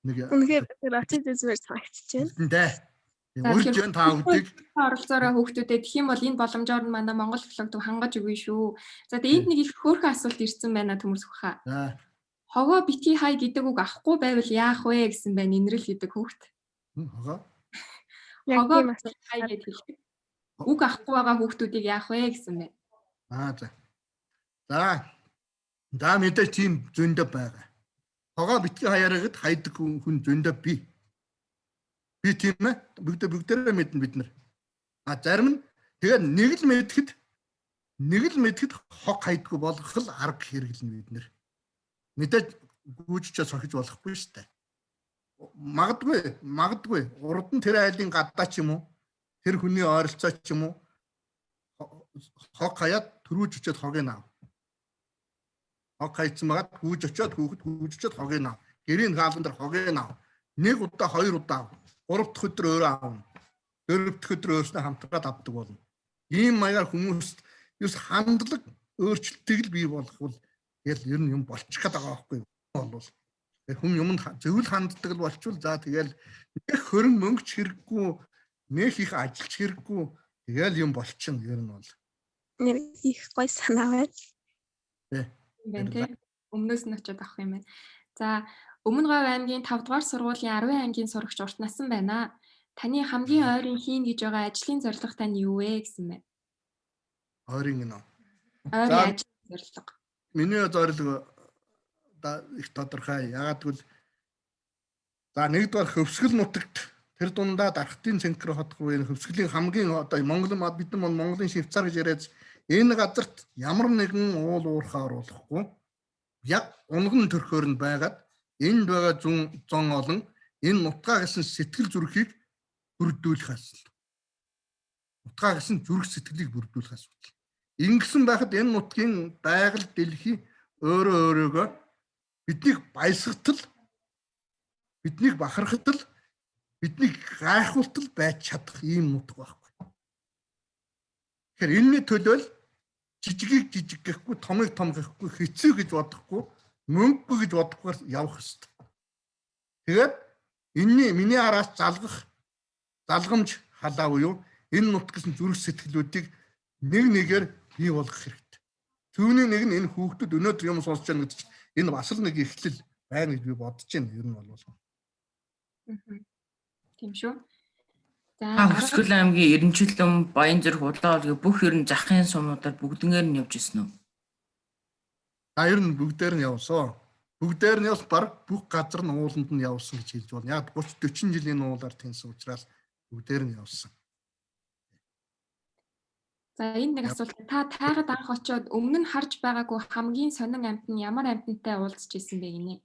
нэг. Үнэхээр тэр очиж үзмээр санагдчихэв. Дээ. Урьж Jan та бүдийг оролцоорой, хүүхдүүдэд. Тэгэх юм бол энэ боломжоор нь манай Монгол флог төв хангаж өгье шүү. За, тэгээ энд нэг их хөөрхөн асуулт ирсэн байна, Төмөрсөхөө. За. Хогоо битгий хай гэдэг үг авахгүй байвал яах вэ гэсэн байна Инрэл гэдэг хүүхд. Хогоо. Хогоо битгий хай гэж хэлдэг. Үг авахгүй байгаа хүүхдүүдийг яах вэ гэсэн байна. Аа, за. За. За, мэдээж тийм зөндөө байгаа. Хогоо битгий хаяараа гэд хайдаг хүн зөндөө бий. Би тийм ээ. Бүгдээрээ мэднэ бид нар. А зарим нь тэгээд нэг л мэдэхэд хог хайдгүй болгох л арга хэрэглэнэ бид нар. Мэдээж гүйжчээ сохиж болохгүй шүү дээ. Магадгүй урд нь тэр айлын гадаа ч юм уу, тэр хүний ойролцоо ч юм уу хог хаяад төрүүж очиод хогийг ав. Хог хайцсан байгаад гүйж очиод, хүүхэд гүйж очиод хогийг ав. Гэрийн хаалган дээр хогийг ав. Нэг удаа, хоёр удаа ав. Гурав дахь өдөр өөрөө аавна. Дөрөв дахь өдөр өөрснөө хамтраад авдаг болно. Ийм маягаар хүмүүст ерөөс хандлага өөрчлөлтийг л бий болгох бол тэгэл ер нь юм болчих гээд байгаа байхгүй бол. Хүн юмд зөвл ханддаг л болчвол, за, тэгэл нэг хөрөн мөнгөч хэрэггүй, нэг их ажилч хэрэггүй, тэгэл юм болчихно ер нь бол. Нэр их гоё санаа байна. Юм байна тий. Өмнөөс нь очиод авах юм байна. За, Өмнө Говь аймгийн 5 дугаар сургуулийн 10 ангийн сурагч урт насан байна. Таны хамгийн ойрын хийн гэж байгаа ажлын зорилго тань юу вэ гэсэн байна. Ойрын гинэ. Ойрын ажлын зорилго. Миний зорилго их тодорхой. Ягаад гэвэл, за, нэгдүгээр хөвсгөл нутагт тэр дундаа Дархтын цэнхэр хот руу энэ хөвсгөлийн хамгийн одоо Монгол, бид нар Монголын Швейцар гэж яриад, энэ газарт ямар нэгэн уул уурхай оруулахгүй яг унган төрхөөр нь байгаад энд байгаа зүүн зон олон энэ нутгаа гэсэн сэтгэл зүрхийг бүрдүүлэх асуудал. Нутгаа гэсэн зүрх сэтгэлийг бүрдүүлэх асуудал. Ингэсэн байхад энэ нутгийн байгаль дэлхий өөрөө өөрөөгөө биднийг баясгатал, биднийг бахархатал, биднийг гайхуултал байж чадах ийм нутаг байхгүй. Тэгэхээр энэний төлөө л жижигийг жижиг гэхгүй, томыг том гэхгүй, хэцүү гэж бодохгүй, мөнгөгүй гэж бодохгүйгээр явах ёстой. Тэгээд энэний миний араас залгах залгамж халаа буюу энэ нутг гэсэн зүрх сэтгэлүүдийг нэг нэгээр бий болгох хэрэгтэй. Түүний нэг нь энэ хүүхдүүд өнөөдөр юм сонсож байгаа гэдэг чинь энэ бас л нэг эхлэл байна гэж би бодож байна. Ер нь бол. Тийм шүү. За, Хөвсгөл аймгийн Эренчлэн, Баянзүрх, Улаан бүх ер нь захын сумуудаар бүгднгээр нь явж ирсэн үү? За, ер нь бүгдээр нь явсан. Бүгдээр нь явсан, баг бүх газар нь ууланд нь явсан гэж хэлж байна. Яг 30 40 жилийн уулаар тэнсэн учраас бүгдээр нь явсан. За, энд нэг асуулт. Та тайгад анх очиод өмнө нь харж байгаагүй хамгийн сонин амьтан ямар амьтантай уулзч ирсэн бэ гинэ?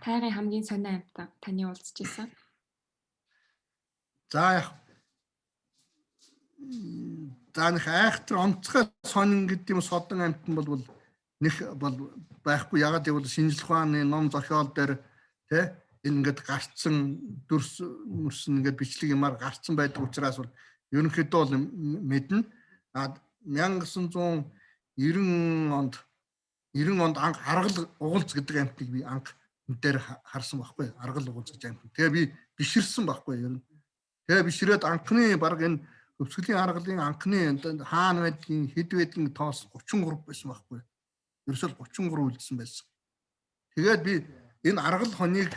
Тайгын хамгийн сонин амьтан таны уулзч ирсэн. За, яг, за, нэг айхтар онцгой сонин гэдэг юм содон амьтан бол нэг бол байхгүй. Ягаад гэвэл шинжлэх ухааны ном зохиол дээр тэ энэ ингээд гарцсан дүрс мөрсөн ингээд бичлэг юмар гарцсан байдаг учраас бол ерөнхийдөө бол мэднэ. А 1990 онд 90 онд анх аргал угалз гэдэг амьтныг би анх дээр харсан байхгүй, аргал угалз гэж амьтан. Тэгээ би биширсэн байхгүй ер нь. Тэгээ бишрээд анхны баг энэ хөвсгөлийн аргалын анхны хаана байдгийн, хэд байдгийн тоос 33 байсан байхгүй. Ерөөсөө 33 үлдсэн байсан. Тэгээд би энэ аргал хоныг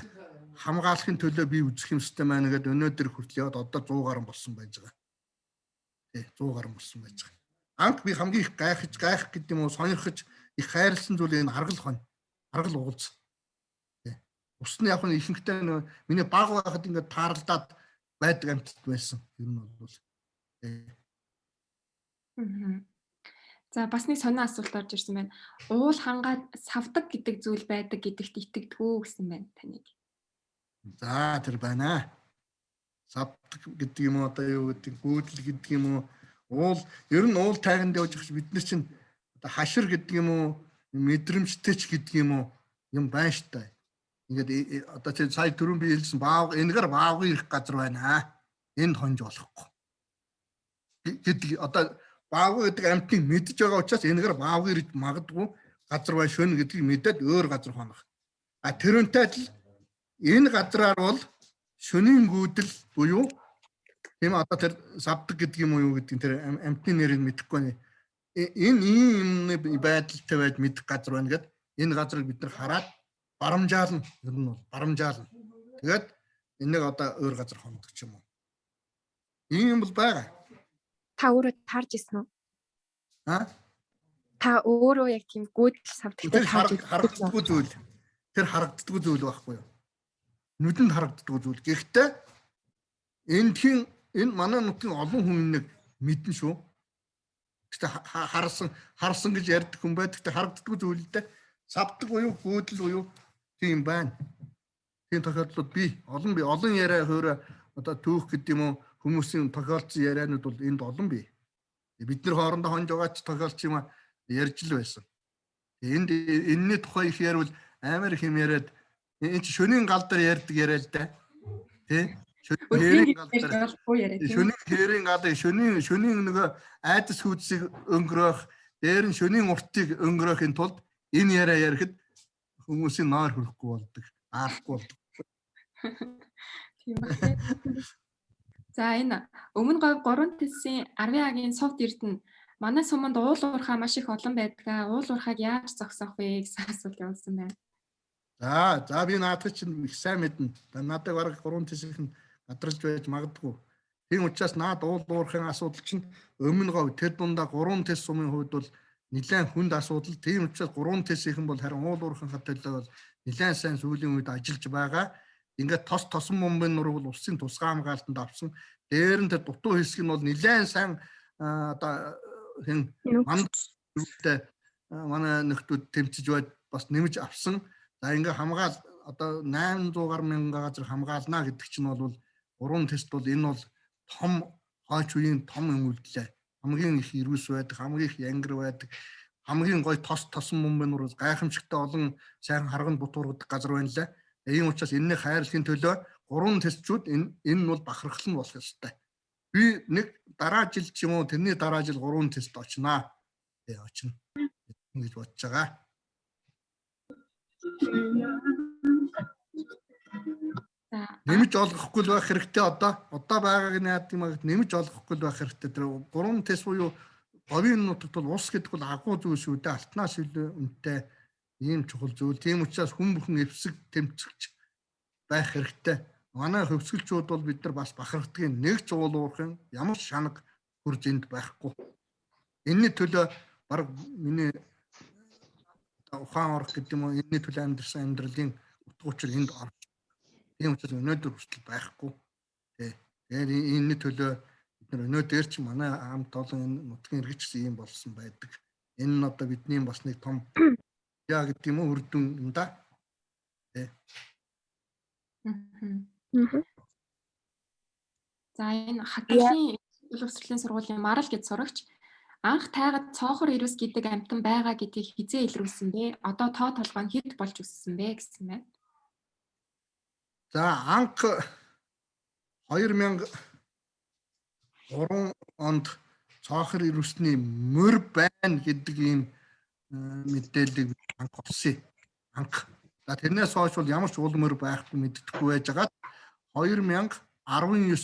хамгаалахын төлөө би үзэх юмстай байна гэдээ өнөөдөр хүртэл яваад одоо 100 гаруй болсон байж байгаа. Тий, 100 гаруй болсон байж байгаа. Анх би хамгийн их гайхаж, гайх гэдэг юм уу, сонирхож их хайрлсан зүйл энэ аргал хон, аргал угалз. Тий. Ус нь яг нь ихэнхдээ нөгөө миний баг байхад ингээд тааралдаад байдаг амьтад байсан. Ер нь бол. За, бас нэг сонин асуулт орж ирсэн байна. Уул хангаад савдаг гэдэг зүйл байдаг гэдэгт итгэдэг үү гэсэн байна таныг. За, тэр байна. Савдаг гэдэг юм уу, одоо юу гэдэг, гүйдэл гэдэг юм уу? Уул ер нь уул тайганд явж байгаа бид нар чинь одоо хашир гэдэг юм уу, мэдрэмжтэй ч гэдэг юм уу юм байна штэ. Ингээд одоо чи сая түрүүн би хэлсэн баав энэгээр баавгын ирэх газар байна. Энд хонж болохгүй гэдэг, одоо баавгай гэдэг амьтныг мэдж байгаа учраас энэгээр баавгай ирж магадгүй газар бай шөнө гэдгийг мэдээд өөр газар хонох. А тэрүүнтэй адил энэ газраар бол шөнийн гүйдэл буюу тийм одоо тэр савдаг гэдэг юм уу, юу гэдэг, тэр амьтны нэрийг мэдэхгүй байна. Энэ ийм юмны байдалтай байж мэдэх газар байна гэд энэ газрыг бид нар хараад барамжаална. Ер нь бол барамжаална. Тэгээд энийг одоо өөр газар хондог ч юм уу. Ийм юм бол байгаа. Та өөрөө таарж ирсэн үү? Аа? Та өөрөө яг тийм гүйдэл савдагтай Тэр таарж харагддаггүй зүйл. Тэр харагддаггүй зүйл байхгүй юу? Нүдэнд харагддаггүй зүйл. Гэхдээ эндхийн энэ манай нутгийн олон хүн нэг мэднэ шүү. Гэхдээ харсан харсан гэж ярьдаг хүн байдаг. Гэхдээ харагддаггүй зүйл л дээ. Савдаг буюу гүйдэл буюу тийм байна. Тийм тохиолдлууд бий. Олон бий. Олон яриа хөөрэ одоо түүх гэдэг юм уу, хүмүүсийн тохиолдсон ярианууд бол энд олон бий. Бид нар хоорондоо хонж байгаа ч тохиолдсон юм а ярьж л байсан. Энд энэний тухай их ярил, амар их юм яриад, энэ чи шөнийн гал дээр ярьдаг яриа л да. Тэ? Шөнийн гал дээр шөнийн хэрийн гал, шөнийн нөгөө айдас хүйдсийг өнгөрөөх, дээр нь шөнийн уртыг өнгөрөөхийн тулд энэ яриа ярихад хүмүүсийн нойр хөрөхгүй болдог, аарахгүй болдог. Тийм байна. За, энэ өмнө говь 3 тэсийн 10 агийн сувд эрдэнэ манай суманд уул уурхай маш их олон байдгаа. Уул уурхайг яаж зогсоох вэ гэсэн асуулт явуулсан байна. За, би наадах чинь их сайн мэднэ. Надад бараг 3 тэсийнх нь гадарлаж байж магадгүй. Тийм учраас наад уул уурхайн асуудал чинь өмнө говь тэр дундаа 3 тэс сумын хувьд бол нэлээд хүнд асуудал. Тийм учраас 3 тэсийнхэн бол харин уул уурхайн төлөө бол нэлээд сайн сүүлийн үед ажиллаж байгаа. Ингээд тос тосон бомбын нурууг бол улсын тусгай хамгаалтанд авсан. Дээр нь тэр дутуу хэсэг нь бол нэлээд сайн одоо хэн манай нөхдүүд тэмцэж байж бас нэмж авсан. За, ингээ хамгаал одоо 800 гаруй мянган газар хамгаална гэдэг чинь бол гурван тест бол энэ бол том хойч үеийн том юм үйлдэлээ. Хамгийн их эрүүс байдаг, хамгийн их янгар байдаг, хамгийн гоё тос тосон мөн нур гайхамшигтай олон сайхан харган бут ургадаг газар байна лээ. Ийм учраас энэний хайрлахын төлөө гурван тестчүүд энэ нь бол бахархал нь болох ёстой. Би нэг дараа жил ч юм уу тэрний дараа жил гурван тест очнаа. Тэ, очно гэж бодож байгаа. Нэмж олгохгүй л байх хэрэгтэй одоо байгааг нь яадаг юм аа, нэмж олгохгүй л байх хэрэгтэй. Тэр гурван тест буюу говийн нутагт бол ус гэдэг бол агуу зүйл шүү дээ. Алтнаас илүү үнэтэй ийм чухал зүйл. Тийм учраас хүн бүхэн эвсэг тэмцэгч байх хэрэгтэй. Манай хөвсгөлчүүд бол бид нар бас бахархдгийн нэг ч уул уурхын ямар ч шанаг хурж энд байхгүй. Энэний төлөө баг миний ухаан орох гэдэг юм уу, энэний төлөө амьдрсан амьдралын утга учир энд орж. Тийм учраас өнөөдөр хүртэл байхгүй. Тэ. Тэгээд энэний төлөө бид нар өнөөдөр ч манай хамт олон энэ нутгийн иргэч гэсэн юм болсон байдаг. Энэ нь одоо бидний бас нэг том яа гэдэг юм уу, үр дүн юм да. Тэ. За, энэ Хатгалын боловсролын сургуулийн Марал гэж сурагч анх тайгад цоохор ирвэс гэдэг амьтан байгаа гэдгийг хизээ илрүүлсэн бэ? Одоо тоо толгой нь хэд болж өссөн бэ гэсэн байна. За, анх 2003 онд цоохор ирвэсний мөр байна гэдэг ийм мэдээллийг анх олсон. Анх. За, тэрнээс хойш бол ямар ч уул мөр байхгүй, мэддэхгүй байжгаад 2019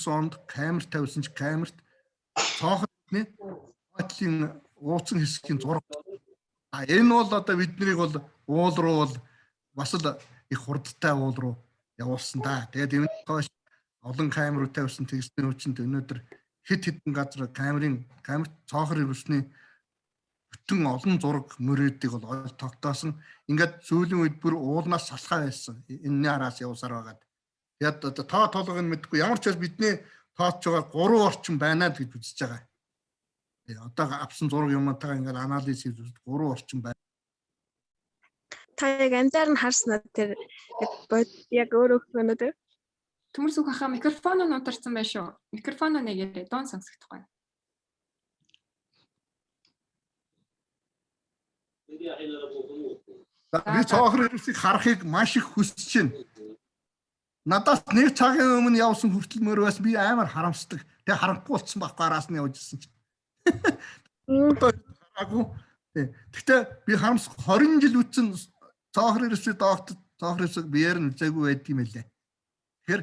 онд камер тавьсан чи камерт цоохор ирвэсний хойтлын ууцсан хэсгийн зураг. А энэ бол одоо биднийг бол уул руу бол бас л их хурдтай уул руу явуулсан да. Тэгээд энэ хойш олон камерууд тавьсан, тэгсний хүчинд өнөөдөр хэд хэдэн газар камерт цоохор ирвэсний бүтэн олон зураг мөрөөдийг бол ойл тогтоосон. Ингээд сүүлийн үед бүр уулнаас салхаа байсан. Энэний араас явсаар байгаад. Тэгээд одоо тоо толгойг нь мэдгүй ямар ч байс бидний тооцож байгаа 3 орчим байна л гэж үзэж байгаа. Одоо авсан зураг юмтайгаа ингээд анализ хийж үзээд 3 орчим байна. Та яг амьдаар нь харснаа тэр яг өөр өгөх нь тэр. Төмөр сүх ахаа микрофон нь унтарсан байх шүү. Микрофон нэгээрээ дуун сонсогдохгүй. Би цоохор ирвсийг харахыг маш их хүсэж байна. Надаас нэг цагийн өмнө явсан хүртэл мөр бас би амар харамсдаг. Тэг харанхгүй болцсон байхгүй араас нь явж ирсэн чинь. Одоо хараагүй. Гэхдээ би харамс 20 жил үтсэн цоохор ирвсийг доогт цоохор ирвсийг биеэр нь үзээгүй байдаг юм лээ. Тэгэхээр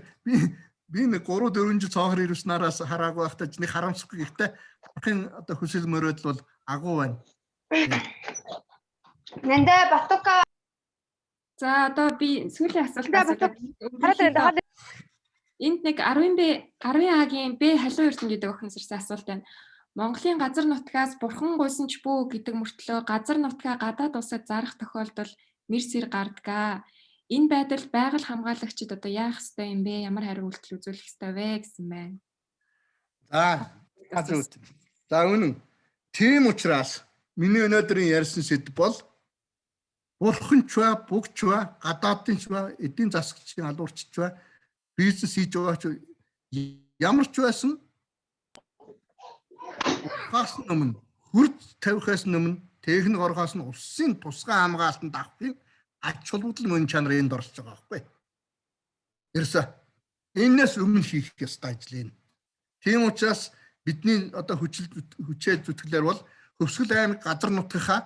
би нэг 3 4 жил цоохор ирвс нараас хараагүй байхдаа нэг харамсахгүй. Гэхдээ харахын одоо хүсэл мөрөөдөл бол агуу байна. Нандаа Батука. За одоо би сүүлийн асуулт асуугаад энд нэг 10 Б 10 А-гийн Б халуун эрдэнэ гэдэг охиноос ирсэн асуулт байна. Монголын газар нутгаас бурхан гуйсан ч бүү гэдэг мөртлөө газар нутгаа гадаад улсад зарах тохиолдол мэр сэр гардгаа. Энэ байдалд байгаль хамгаалагчид одоо яах ёстой юм бэ? Ямар хариу үйлдэл үзүүлэх ёстой вэ гэсэн байна. За газар үт. За үнэн. Тийм учраас миний өнөөдрийн ярьсан сэдв бол бурхан ч ба, бүгч ба, гадаадын ч ба, эдийн засгийн алуурч ч ба, бизнес хийж байгаа ч ямар ч байсан ухаас өмнө хурд тавихаас өмнө техник орохоос нь улсын тусгай хамгаалтанд авахын ач холбогдол мөн чанар энд орж байгаа байхгүй. Ерөөсө энэс өмнө хийх ёстой ажил энэ. Тийм учраас бидний одоо хүчил хүчээ зүтгэлээр бол Хөвсгөл аймаг газар нутгийнхаа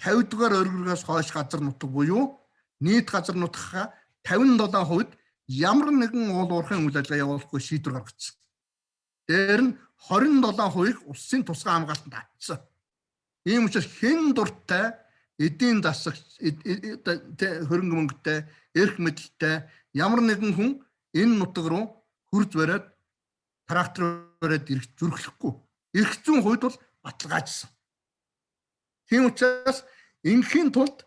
50 дугаар оргилоос хойш газар нутаг буюу нийт газар нутгийнхаа 57% ямар нэгэн уул уурхайн үйл ажиллагаа явуулахгүй шийдвэр гаргацсан. Дээр нь 27%-ийг улсын тусгай хамгаалтанд авчихсан. Ийм учраас хэн дуртай эдийн засагч хөрөнгө мөнгөтэй, эрх мэдэлтэй ямар нэгэн хүн энэ нутаг руу хурж бариад трактор бариад ирэх зүрхлэхгүй. Эрх зүйн хувьд бол баталгаажсан. Тийм учраас ингээхийн тулд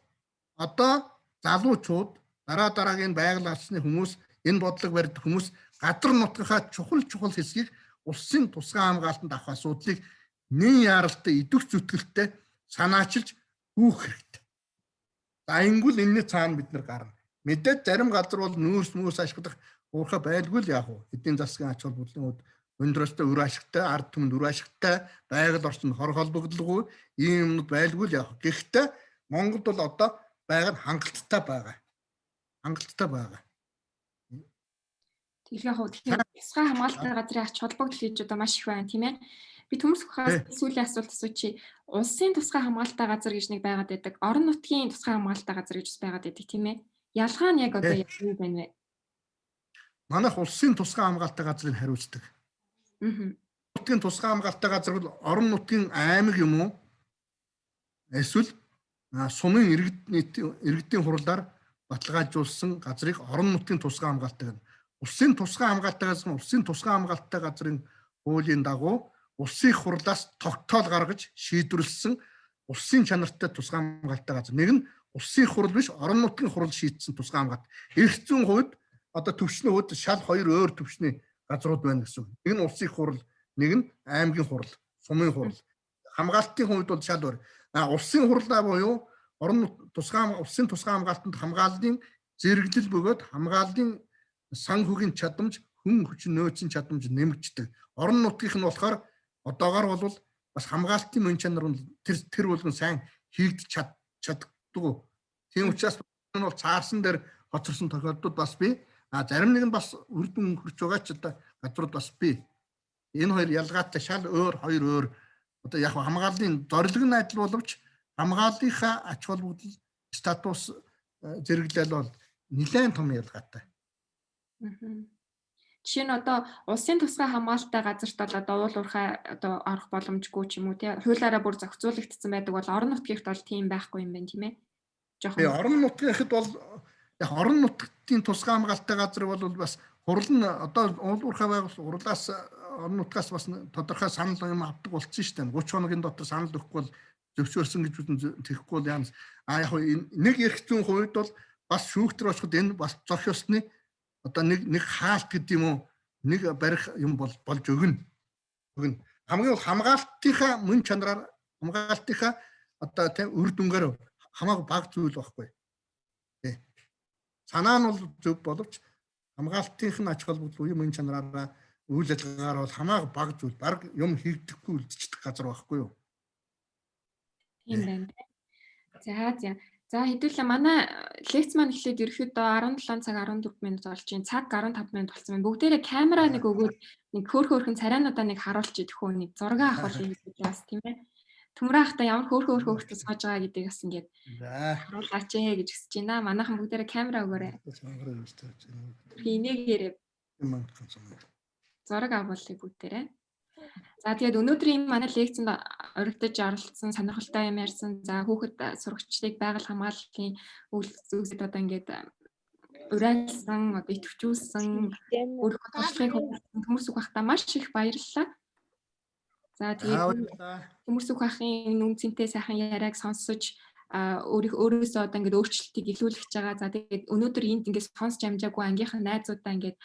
одоо залуучууд дараа дараагийн байгаль алсны хүмүүс энэ бодлого барьдаг хүмүүс газар нутгийнхаа чухал чухал хэсгийг улсын тусгай хамгаалтанд авах асуудлыг нэн яаралтай идэвх зүтгэлтэй санаачилж үүх хэрэгтэй. За ингэвэл энэний цаана бид нар гарна. Мэдээд зарим газар бол нүүрс мүүрс ашиглах уурхай байлгүй л яах вэ? Эдийн засгийн ач холбогдлын хувьд өндрөөстэй үр ашигтай, ард түмэнд үр ашигтай, байгаль орчинд хор холбогдлого ийм юмнууд байлгүй л яах вэ? Гэхдээ Монголд бол одоо байгаль хангалттай байгаа. Хангалттай байгаа. Тэгэхээр яг тэгэхээр тусгай хамгаалалтын газрын ач холбогдол гэж одоо маш их байна тийм ээ. Би төмөс хөхөөс сүүлийн асуулт асуучих. Улсын тусгай хамгаалалтын газар гэж нэг байгаад байдаг. Орон нутгийн тусгай хамгаалалтын газар гэж бас байгаад байдаг тийм ээ. Ялгаа нь яг одоо юу байна вэ? Манайх улсын тусгай хамгаалалтын газрыг хариуцдаг. Нутгийн тусгай хамгаалалтын газар бол орон нутгийн аймаг юм уу? Эсвэл сумын иргэдийн хурлаар баталгаажуулсан газрыг орон нутгийн тусгай хамгаалалтын гэнэ. Улсын тусгай хамгаалалтын газар нь улсын тусгай хамгаалалтын газрын хуулийн дагуу улсын их хурлаас тогтоол гаргаж шийдвэрлэсэн улсын чанартай тусгай хамгаалалтын газар. Нэг нь улсын их хурл биш, орон нутгийн хурл шийдсэн тусгай хамгаалалт. Эрх зүйн хувьд одоо төвчний хувьд шал хоёр өөр төвчний газрууд байна гэсэн үг. Нэг нь улсын их хурл, нэг нь аймгийн хурл, сумын хурл. Хамгаалтын хувьд бол шал өөр. А улсын хурлаа буюу орон тусгай улсын тусгай хамгаалтанд хамгааллын зэрэглэл бөгөөд хамгааллын санхүүгийн чадамж, хүн хүчин нөөцийн чадамж нэмэгддэг. Орон нутгийнх нь болохоор одоогоор бол бас хамгаалтын мөн чанар нь тэр болгон сайн хийгдэж чаддгүй. Тийм учраас энэ бол цаарсан дээр хоцорсон тохиолдлууд бас бий. А зарим нэг нь бас үр дүн хөрч байгаа ч одоо газрууд бас бий. Энэ хоёр ялгаатай шал өөр хоёр өөр одоо яг хамгааллын зорилго нь адил боловч хамгааллынхаа ач холбогдол статус зэрэглэл бол нэлээд том ялгаатай. Жишээ нь одоо улсын тусгай хамгаалалттай газарт бол одоо уул уурхай одоо орох боломжгүй ч юм уу тий хуулиараа бүр зохицуулагдсан байдаг бол орон нутгийнхт бол тийм байхгүй юм байна тийм ээ. Жохон. Орон нутгийнхад бол яг орон нутгийн тусгай хамгаалалттай газар бол бас хурал нь одоо уул уурхай байгуул хурлаас орон нутгаас бас тодорхой санал юм авдаг болсон шүү дээ. 30 хоногийн дотор санал өгөхгүй бол Зөвшөөрсөн гэж үзэн тэгэхгүй бол яана. А яг нэг эрх зүйн хувьд бол бас шүүхтэр очиход энэ бас зохь ёсны одоо нэг хаалт гэдэг юм уу, нэг барих юм бол болж өгнө. Өгнө. Хамгийн бол хамгаалтынхаа мөн чанараар, хамгаалтынхаа одоо тийм үр дүнгээр хамаагүй бага зүйл байхгүй. Тий. Санаа нь бол зөв боловч хамгаалтынх нь ач холбогдол үе мөн чанараараа үйл ажиллагаагаар бол хамаагүй бага зүйл, баг юм хийгдэхгүй үлдчихдэг газар байхгүй юу? Тийм байна. За за. За, хэдүүлээ манай лекц маань эхлээд ерөөхдөө 17 цаг 14 минут болж байна. Цаг 15 минут болсон байна. Бүгдээрээ камера нэг өгөөд нэг хөөх хөөхөн царайнуудаа нэг харуулж идэх үү, нэг зураг авах юм гэж бас, тийм ээ. Төмөр ахта ямар хөөх хөөх хөөхтэй сууж байгаа гэдгийг бас ингээд харуулаач ээ гэж хүсэж байна. Манайхан бүгдээрээ камера өгөөрэй. Инээгээрээ зураг авуулъя бүгдээрээ. За, тэгээд өнөөдрийн манай лекцэнд оригдож оролцсон, сонирхолтой юм ярьсан. За, хүүхэд сурагчдыг байгаль хамгааллын үйл зүйлсэд одоо ингээд уриалсан, одоо идэвхжүүлсэн, өөрийнхөө туршлагыг хуваалцсан Төмөрсүх ахтаа маш их баярлалаа. За, тэгээд Төмөрсүх ахын энэ үнцэнтэй сайхан яриаг сонсож өөрөөсөө одоо ингээд өөрчлөлтийг илүүл гэж байгаа. За, тэгээд өнөөдөр энд ингээд сонсч амжаагүй ангийнхаа найзуудаа ингээд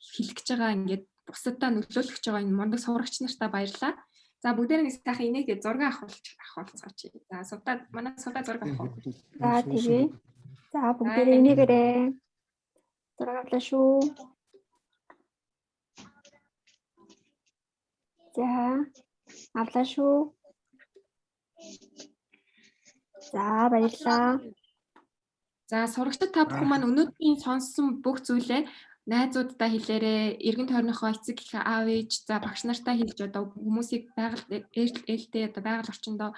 хэлэх гэж байгаа, ингээд бусаддаа нөлөөлөх гэж байгаа энэ мундаг сурагч нартаа баярлалаа. За, бүгдээрээ нэг сайхан инээгээ зураг авахулцгаач. За, сувдаа, манай сувдаа зураг авах уу? За, тэгээ. За, бүгдээрээ инээгээрэй. Зураг авлаа шүү. За, авлаа шүү. За, баярлалаа. За, сурагчид та бүхэн маань өнөөдрийн сонссон бүх зүйлээ найзуудтай хэлээрээ, эргэн тойрныхоо эцэг их, аав ээж, за багш нартаа хэлж одоо хүмүүсийг байгаль ээлтэй одоо байгаль орчиндөө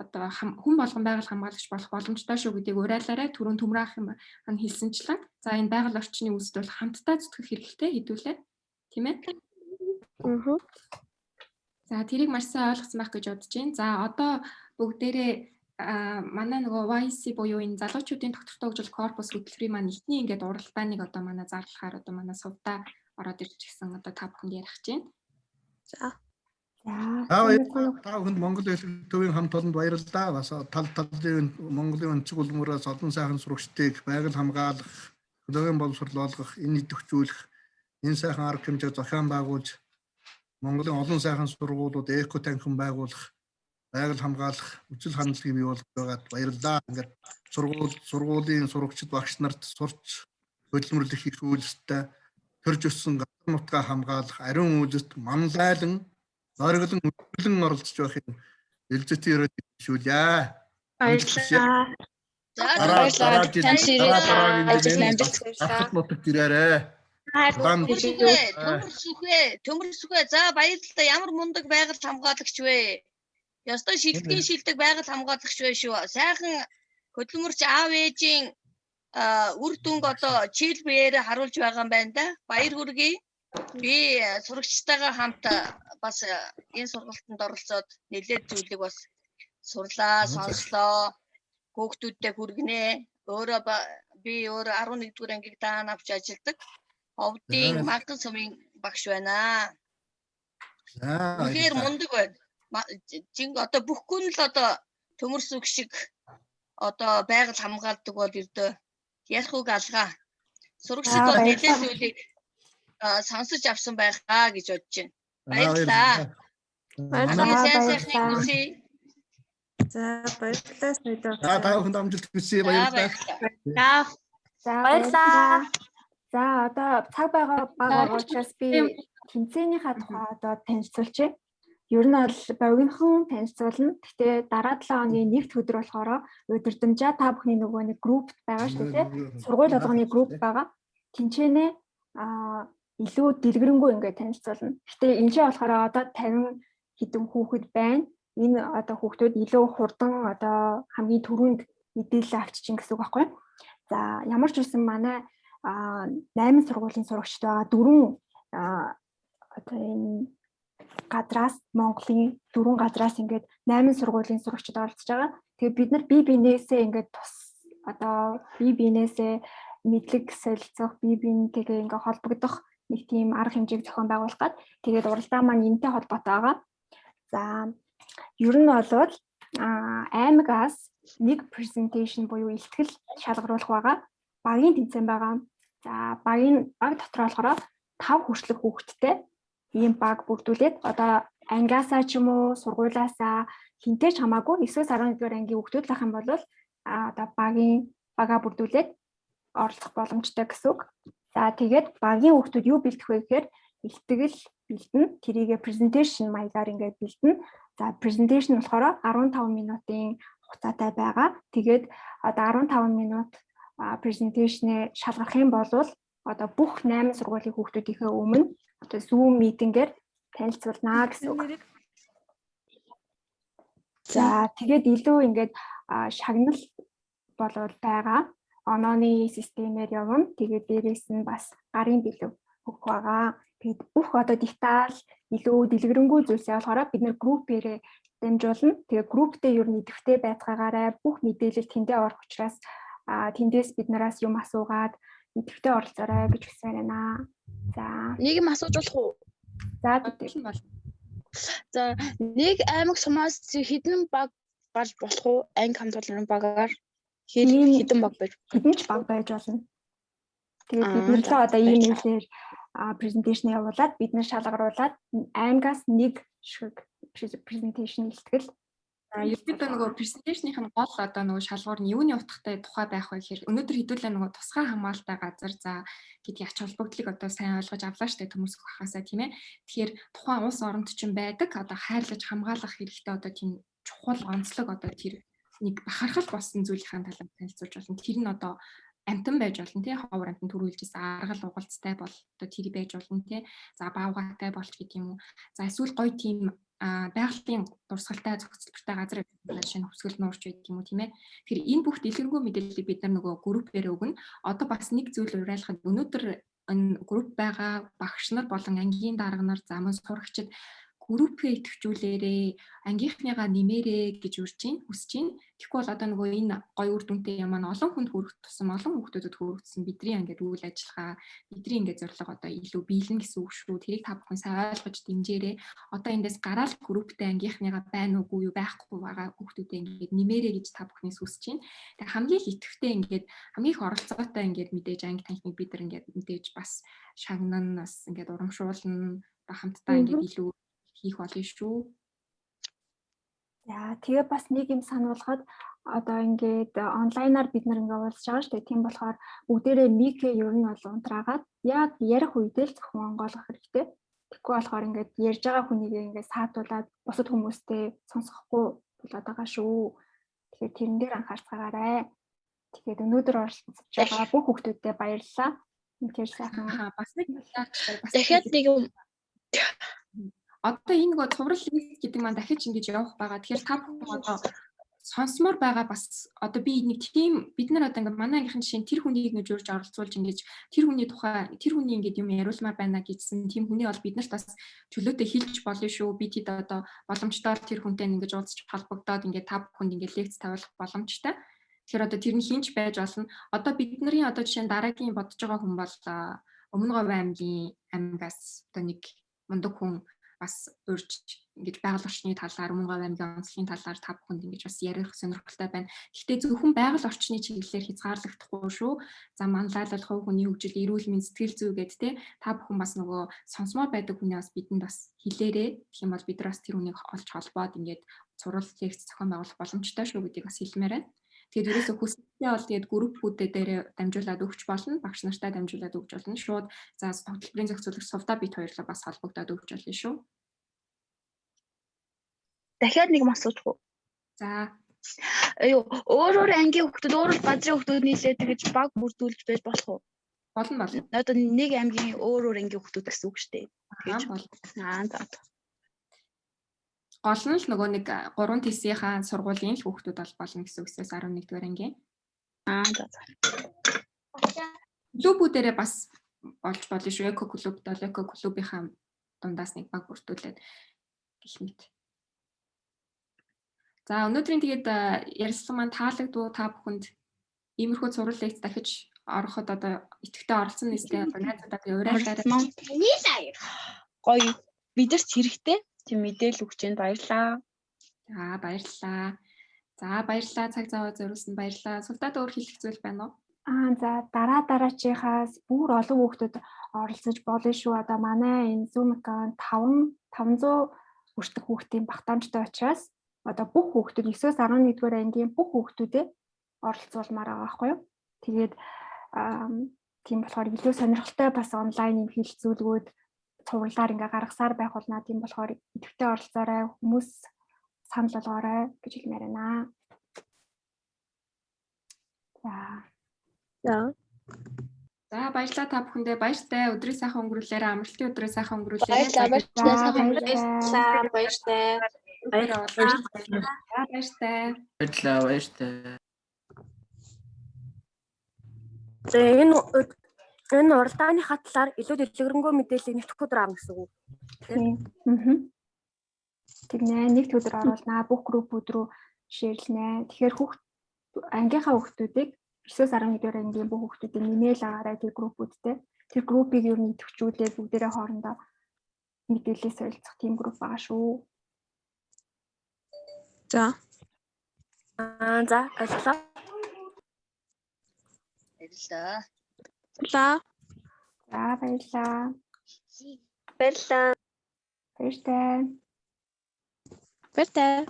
одоо хүн болгон байгаль хамгаалагч болох боломжтой шүү гэдгийг уриалаарай. Түрүүн Төмөр ах юм хэлсэнчлэн. За, энэ байгаль орчны үйлсд бол хамтдаа зүтгэх хэрэгтэй хэдүүлээ. Тийм ээ? Аа. За, тэрийг маш сайн ойлгосон байх гэж бодож байна. За, одоо бүгдээрээ манай нөгөө YC буюу энэ залуучуудын тогтвортой хөгжил корпус хөтөлбөрийн маань эхний ингээд уралдааныг одоо манай зарлахаар одоо манай сувдаа ороод ирж гисэн одоо та бүхэнд ярих гэж байна. За. За. Та бүхэнд Монгол хэлэг төвийн хамт олонд баярлалаа. Бас тал талын Монголын өнцөг улмуураас олон сайхан сурагчдыг байгаль хамгаалах, экологийн боловсрол олгох, энэ идэвхжүүлэх энэ сайхан арга хэмжээ зохион байгуулж Монголын олон сайхан сургуулиуд эко танхим байгуулах, байгаль хамгаалах үзэл хандлагыг бий болгож байгаад баярлалаа. Ингээд сургуулийн сурагчид багш нарт сурч хөдөлмөрлөх их үйлстэй төрж өссөн газар нутгаа хамгаалах ариун үйлсэд манлайлан зориглон үлэн оролцож байхын элзэт өрөөд ишүүлье. Баярлалаа. За, Дараа баярлалаа. дараагийн Ажил жилийн амжилт давхар нутагт ирээрэй. Төмөр сүхэ, төмөр сүхэ. За, баярлалаа. Ямар мундаг байгаль хамгаалагч вэ? Ёстой шилдгийн шилдэг байгаль хамгаалагч вэ шүү. Сайхан хөдөлмөрч аав ээжийн үр дүнг одоо чийл биеэрээ харуулж байгаа юм байна да. Баяр хүргэе. Би сурагчтайгаа хамт бас энэ сургалтанд оролцоод нэлээд зүйлийг бас сурлаа, сонслоо. Хүүхдүүдтэй хүргэнэ. Өөрөө би өөрөө 11 дугаар ангийг даан авч ажилладаг. Овдын Маган сумын багш байна. Үнэхээр мундаг байна. Жинг одоо бүхгүй нь л одоо төмөрсүг шиг одоо байгаль хамгаалдаг бол ердөө ярих үг алгаа. Сурагчид бол нэлээд зүйлийг сонсож авсан байхаа гэж бодож байна. Баярлалаа. Баярлалаа. Сайн сайхныг хүсье. За, баярлалаа саяда. За, та бүхэнд амжилт хүсье. Баярлалаа. За, баярлалаа. За, одоо цаг байгаа байгаа учраас би тэмцээнийхаа тухай одоо танилцуулчих. Ер нь бол богинохон танилцуулна. Гэхдээ дараа 7 хоногийн нэгд өдөр болохоор удирдамжаа та бүхний нөгөө нэг группт байгаа шүү дээ. Сургууль болгоны групп байгаа. Тинчэнэ илүү дэлгэрэнгүй ингээд танилцуулна. Гэхдээ энэ чинь болохоор одоо 50 хэдэн хүүхэд байна. Энэ одоо хүүхдүүд илүү хурдан одоо хамгийн түрүүнд мэдээлэл авчиж гэсэн үг байхгүй. За, ямар ч үсэн манай 8 сургуулийн сурагчид байгаа. Дөрвөн одоо энэ газраас, Монголын дөрвөн газраас ингээд 8 сургуулийн сурагчид оролцож байгаа. Тэгээд бид нар бие биенээсээ ингээд тус одоо бие биенээсээ мэдлэг солилцох, бие биентэйгээ ингээд холбогдох нэг тийм арга хэмжээг зохион байгуулах гад тэгээд уралдаан маань энэтэй холбоотой байгаа. За, ер нь болвол Аймагаас нэг presentation буюу илтгэл шалгаруулах байгаа. Багийн тэмцээн байгаа. За, багийн баг дотор болохоор 5 хүртэлх хүүхэдтэй ийм баг бүрдүүлээд, одоо ангиасаа ч юм уу, сургуулиасаа хэнтэй ч хамаагүй, 9-өөс 11 дугаар ангийн хүүхдүүд л ах юм бол одоо бага бүрдүүлээд оролцох боломжтой гэсэн үг. За, тэгээд багийн хүүхдүүд юу бэлдэх вэ гэхээр илтгэл бэлдэнэ. Тэрийгэ presentation маягаар ингээд бэлдэнэ. За, presentation болохоор 15 минутын хугацаатай байгаа. Тэгээд одоо 15 минут presentation-ээ шалгарах юм бол одоо бүх 8 сургуулийн хүүхдүүдийнхээ өмнө одоо Zoom meeting-ээр танилцуулнаа гэсэн үг. За, тэгээд илүү ингээд шагнал болвол байгаа. Онооны системээр явна. Тэгээд дээрээс нь бас гарын бэлэг өгөх байгаа. Тэгээд бүх одоо деталь, илүү дэлгэрэнгүй зүйлсээ болохоор бид нар группээрээ дамжуулна. Тэгээд групптэй ер нь идэвхтэй байцгаагаарай. Бүх мэдээлэл тэндээ орох учраас тэндээс бид нараас юм асуугаад идэвхтэй оролцоорой гэж хүсмээр байна. За. Нэг юм асууж болох уу? За. Бол. За, нэг аймаг сумаас хэдэн баг гарч болох уу? Анги хамтолны багаар хэдэн баг байж хэдэн ч баг байж болно. Тэгээд бид нар л одоо имэйлээр presentation явуулаад, бид нар шалгаруулад аймгаас нэг шиг presentation илтгэл. За, ерөнхийдөө нөгөө presentation-ийн нь гол одоо нөгөө шалгуур нь юуны утгатай тухай байх вэ гэхээр өнөөдөр хэдүүлээ нөгөө тусгай хамгаалалтай газар за гэдгийг ач холбогдлыг одоо сайн ойлгож авлаа штэ, төмөрсөх хахаасаа, тийм ээ. Тэгэхээр тухайн улс оронд чинь байдаг одоо хайрлаж хамгаалах хэрэгтэй одоо тийм чухал онцлог, одоо тэр нэг бахархал болсон зүйлийн талаар танилцуулж болно. Тэр нь одоо амьтан байж болно, тий, ховор амьтан, түрүү хэлжсэн аргал угалцтай бол одоо тэр байж болно, тий, за баавгайтай болж гэдэг юм уу, за эсвэл гоё тийм байгалийн дурсгалтай, зохицолтой газар шинэ хөвсгөл нуурч байдаг юм уу, тийм ээ. Тэгэхээр энэ бүх дэлгэрэнгүй мэдээллийг бид нар нөгөө группээр өгнө. Одоо бас нэг зүйл уриалахад, өнөөдөр энэ групп байгаа багш нар болон ангийн дарга нар, за мөн сурагчид группээ идэвхжүүлээрээ, ангийнхныгаа нэмээрээ гэж урьж чинь, хүсэж чинь. Тэгэхгүй бол одоо нөгөө энэ гоё үр дүнтэй юм маань олон хүнд хүрэх тусам, олон хүүхдүүдэд хүрэх тусам бидний ингээд үйл ажиллагаа, бидний ингээд зорилго одоо илүү биелнэ гэсэн үг шүү. Тэрийг та бүхэн сайн ойлгож дэмжээрэй. Одоо эндээс гараал групптэй ангийнхныгаа байна уугүй юу, байхгүй байгаа хүүхдүүдэд ингээд нэмээрэй гэж та бүхнээс хүсэж чинь. Тэгээ хамгийн их идэвхтэй, ингээд хамгийн их оролцоотой ингээд мэдээж анги танхимыг бид нар ингээд мэдээж бас шагнан, бас ингээд урамшуулна, хамтдаа ингээд илүү хийх болно шүү. За, тэгээ бас нэг юм сануулхад, одоо ингээд онлайнаар бид нар ингээд уулзж байгаа шүү дээ. Тийм болохоор бүгдээрээ mic ээ ер нь бол унтраагаад яг ярих үедээ л зөвхөн онгойлгох хэрэгтэй. Тэгэхгүй болохоор ингээд ярьж байгаа хүнийг ингээд саатуулаад бусад хүмүүстэй сонсохгүй болоод байгаа шүү. Тэгэхээр тэрэн дээр анхаарцгаагаарай. Тэгээд өнөөдөр оролцож байгаа бүх хүүхдүүдэд баярлалаа. Үнэхээр сайхан. Бас нэг Дахиад нэг юм. Одоо энэ нөгөө цуврал лекц гэдэг маань дахиж ингэж явах байгаа. Тэгэхээр та бүхэн одоо сонсомоор байгаа бас одоо би нэг тийм бид нар одоо ингээд манай ангийнхан жишээ нь тэр хүнийг ингэж урьж оролцуулж, ингэж тэр хүний тухай, тэр хүний ингэж юм яриулмаар байна гэсэн тийм хүний бол бид нарт бас чөлөөтэй хэлж болно шүү. Би тэд одоо боломжтой тэр хүнтэй ингэж уулзч холбогдоод ингээд та бүхэнд ингээд лекц тавиулах боломжтой. Тэгэхээр одоо тэр нь хэн ч байж болно. Одоо бидний одоо жишээ нь дараагийн бодож байгаа хүн бол Өмнө Говь аймгийн аймгаас одоо нэг мундаг хүн бас урьж ингэж байгаль орчны талаар, Өмнө Говь аймгийн онцлогийн талаар та бүхэнд ингэж бас ярих сонирхолтой байна. Гэхдээ зөвхөн байгаль орчны чиглэлээр хязгаарлагдахгүй шүү. За, манлайлал, хувь хүний хөгжил, эрүүл мэнд, сэтгэл зүй гээд те, та бүхэн бас нөгөө сонсомоор байдаг хүнээ бас бидэнд бас хэлээрээ. Тэгэх юм бол бид нар бас тэр хүнийг олж холбоод ингээд цуврал лекц зохион байгуулах боломжтой шүү гэдгийг бас хэлмээр байна. Тэгээд ерөөсө хүсэлтээ бол тэгээд группүүдээ дээр дамжуулаад өгч болно, багш нартай дамжуулаад өгч болно. Шууд за хөтөлбөрийн зохицуулагч Сувда бид хоёрлоо бас холбогдоод өгч болно шүү. Дахиад нэг юм асууж уу? За. Аюу, өөр өөр ангийн хүүхдүүд, өөр өөр газрын хүүхдүүд нийлээд тэгэж баг бүрдүүлж байж болох уу? Болно, болно. Одоо нэг аймгийн өөр өөр ангийн хүүхдүүд гэсэн үг шүү дээ. Тэгэж болно. Аа, за. Гол нь л нөгөө нэг 3 ТС-ийн сургуулийн л хүүхдүүд бол болно гэсэн үгсээс 11 дугаар ангийн. Аа, за за. Клубүүдээрээ бас болж болно шүү. Эко клуб, Эко клубынхаа дундаас нэг баг бүрдүүлээд гэх мэт. За, өнөөдрийн тэгээд ярилцлага маань таалагдвуу та бүхэнд? Иймэрхүү цуврал лекц дахиж ороход одоо идэвхтэй оролцсон нэстэй одоо найзуудаа тэгээ уриалаарай. Гоё, бидэрт хэрэгтэй тийм мэдээлэл өгч энд баярлаа. За, баярлалаа. За баярлалаа, цаг зав зориулсанд баярлалаа. Султаад өөр хэлэх зүйл байна уу? Аа, за, дараа дараачийнхаас бүр олон хүүхдүүд оролцож болно шүү. Одоо манай энэ Zoom account 5 500 хүртэх хүүхдийн багтаамжтай учраас одоо бүх хүүхдүүд, 9-өөс 11-р ангийн бүх хүүхдүүдэд оролцуулмаар байгаа байхгүй юу? Тэгээд тийм болохоор илүү сонирхолтой бас онлайн юм хэлэлцүүлгүүд цувралаар ингээ гаргасаар байх болно. Тийм болохоор идэвхтэй оролцоорой, хүмүүс санал болгоорой гэж хэлмээр байна. За. За. За, баярлалаа та бүхэндээ, баяртай. Өдрийг сайхан өнгөрүүлээрэй. Амралтын өдрийг сайхан өнгөрүүлээрэй. Баярлалаа. За, Баярлалаа. баярлалаа. Баяртай. Баярлалаа. За, баяртай. Баярлалаа, баяртай. За, энэ уралдааныхаа талаар илүү дэлгэрэнгүй мэдээллийг нэгдэх өдөр авна гэсэн үг. Тийм. Аа. Тэгнэ, нэг өдөр оруулнаа, бүх группүүд рүү share лэнэ. Тэгэхээр хүүхд ангийнхаа хүүхдүүдийг, 9-өөс 11 дугаар ангийн бүх хүүхдүүдийг нэмээл агаарай тэр группүүдтэй. Тэр группийг ер нь идэвхжүүлээд бүгдээрээ хоорондоо мэдээлэл солилцох тийм групп байгаа шүү. За. Аа, за, ойлголоо. Баярлалаа. Баярлалаа. За, баярлалаа. Баярлалаа. Баяртай. Баяртай.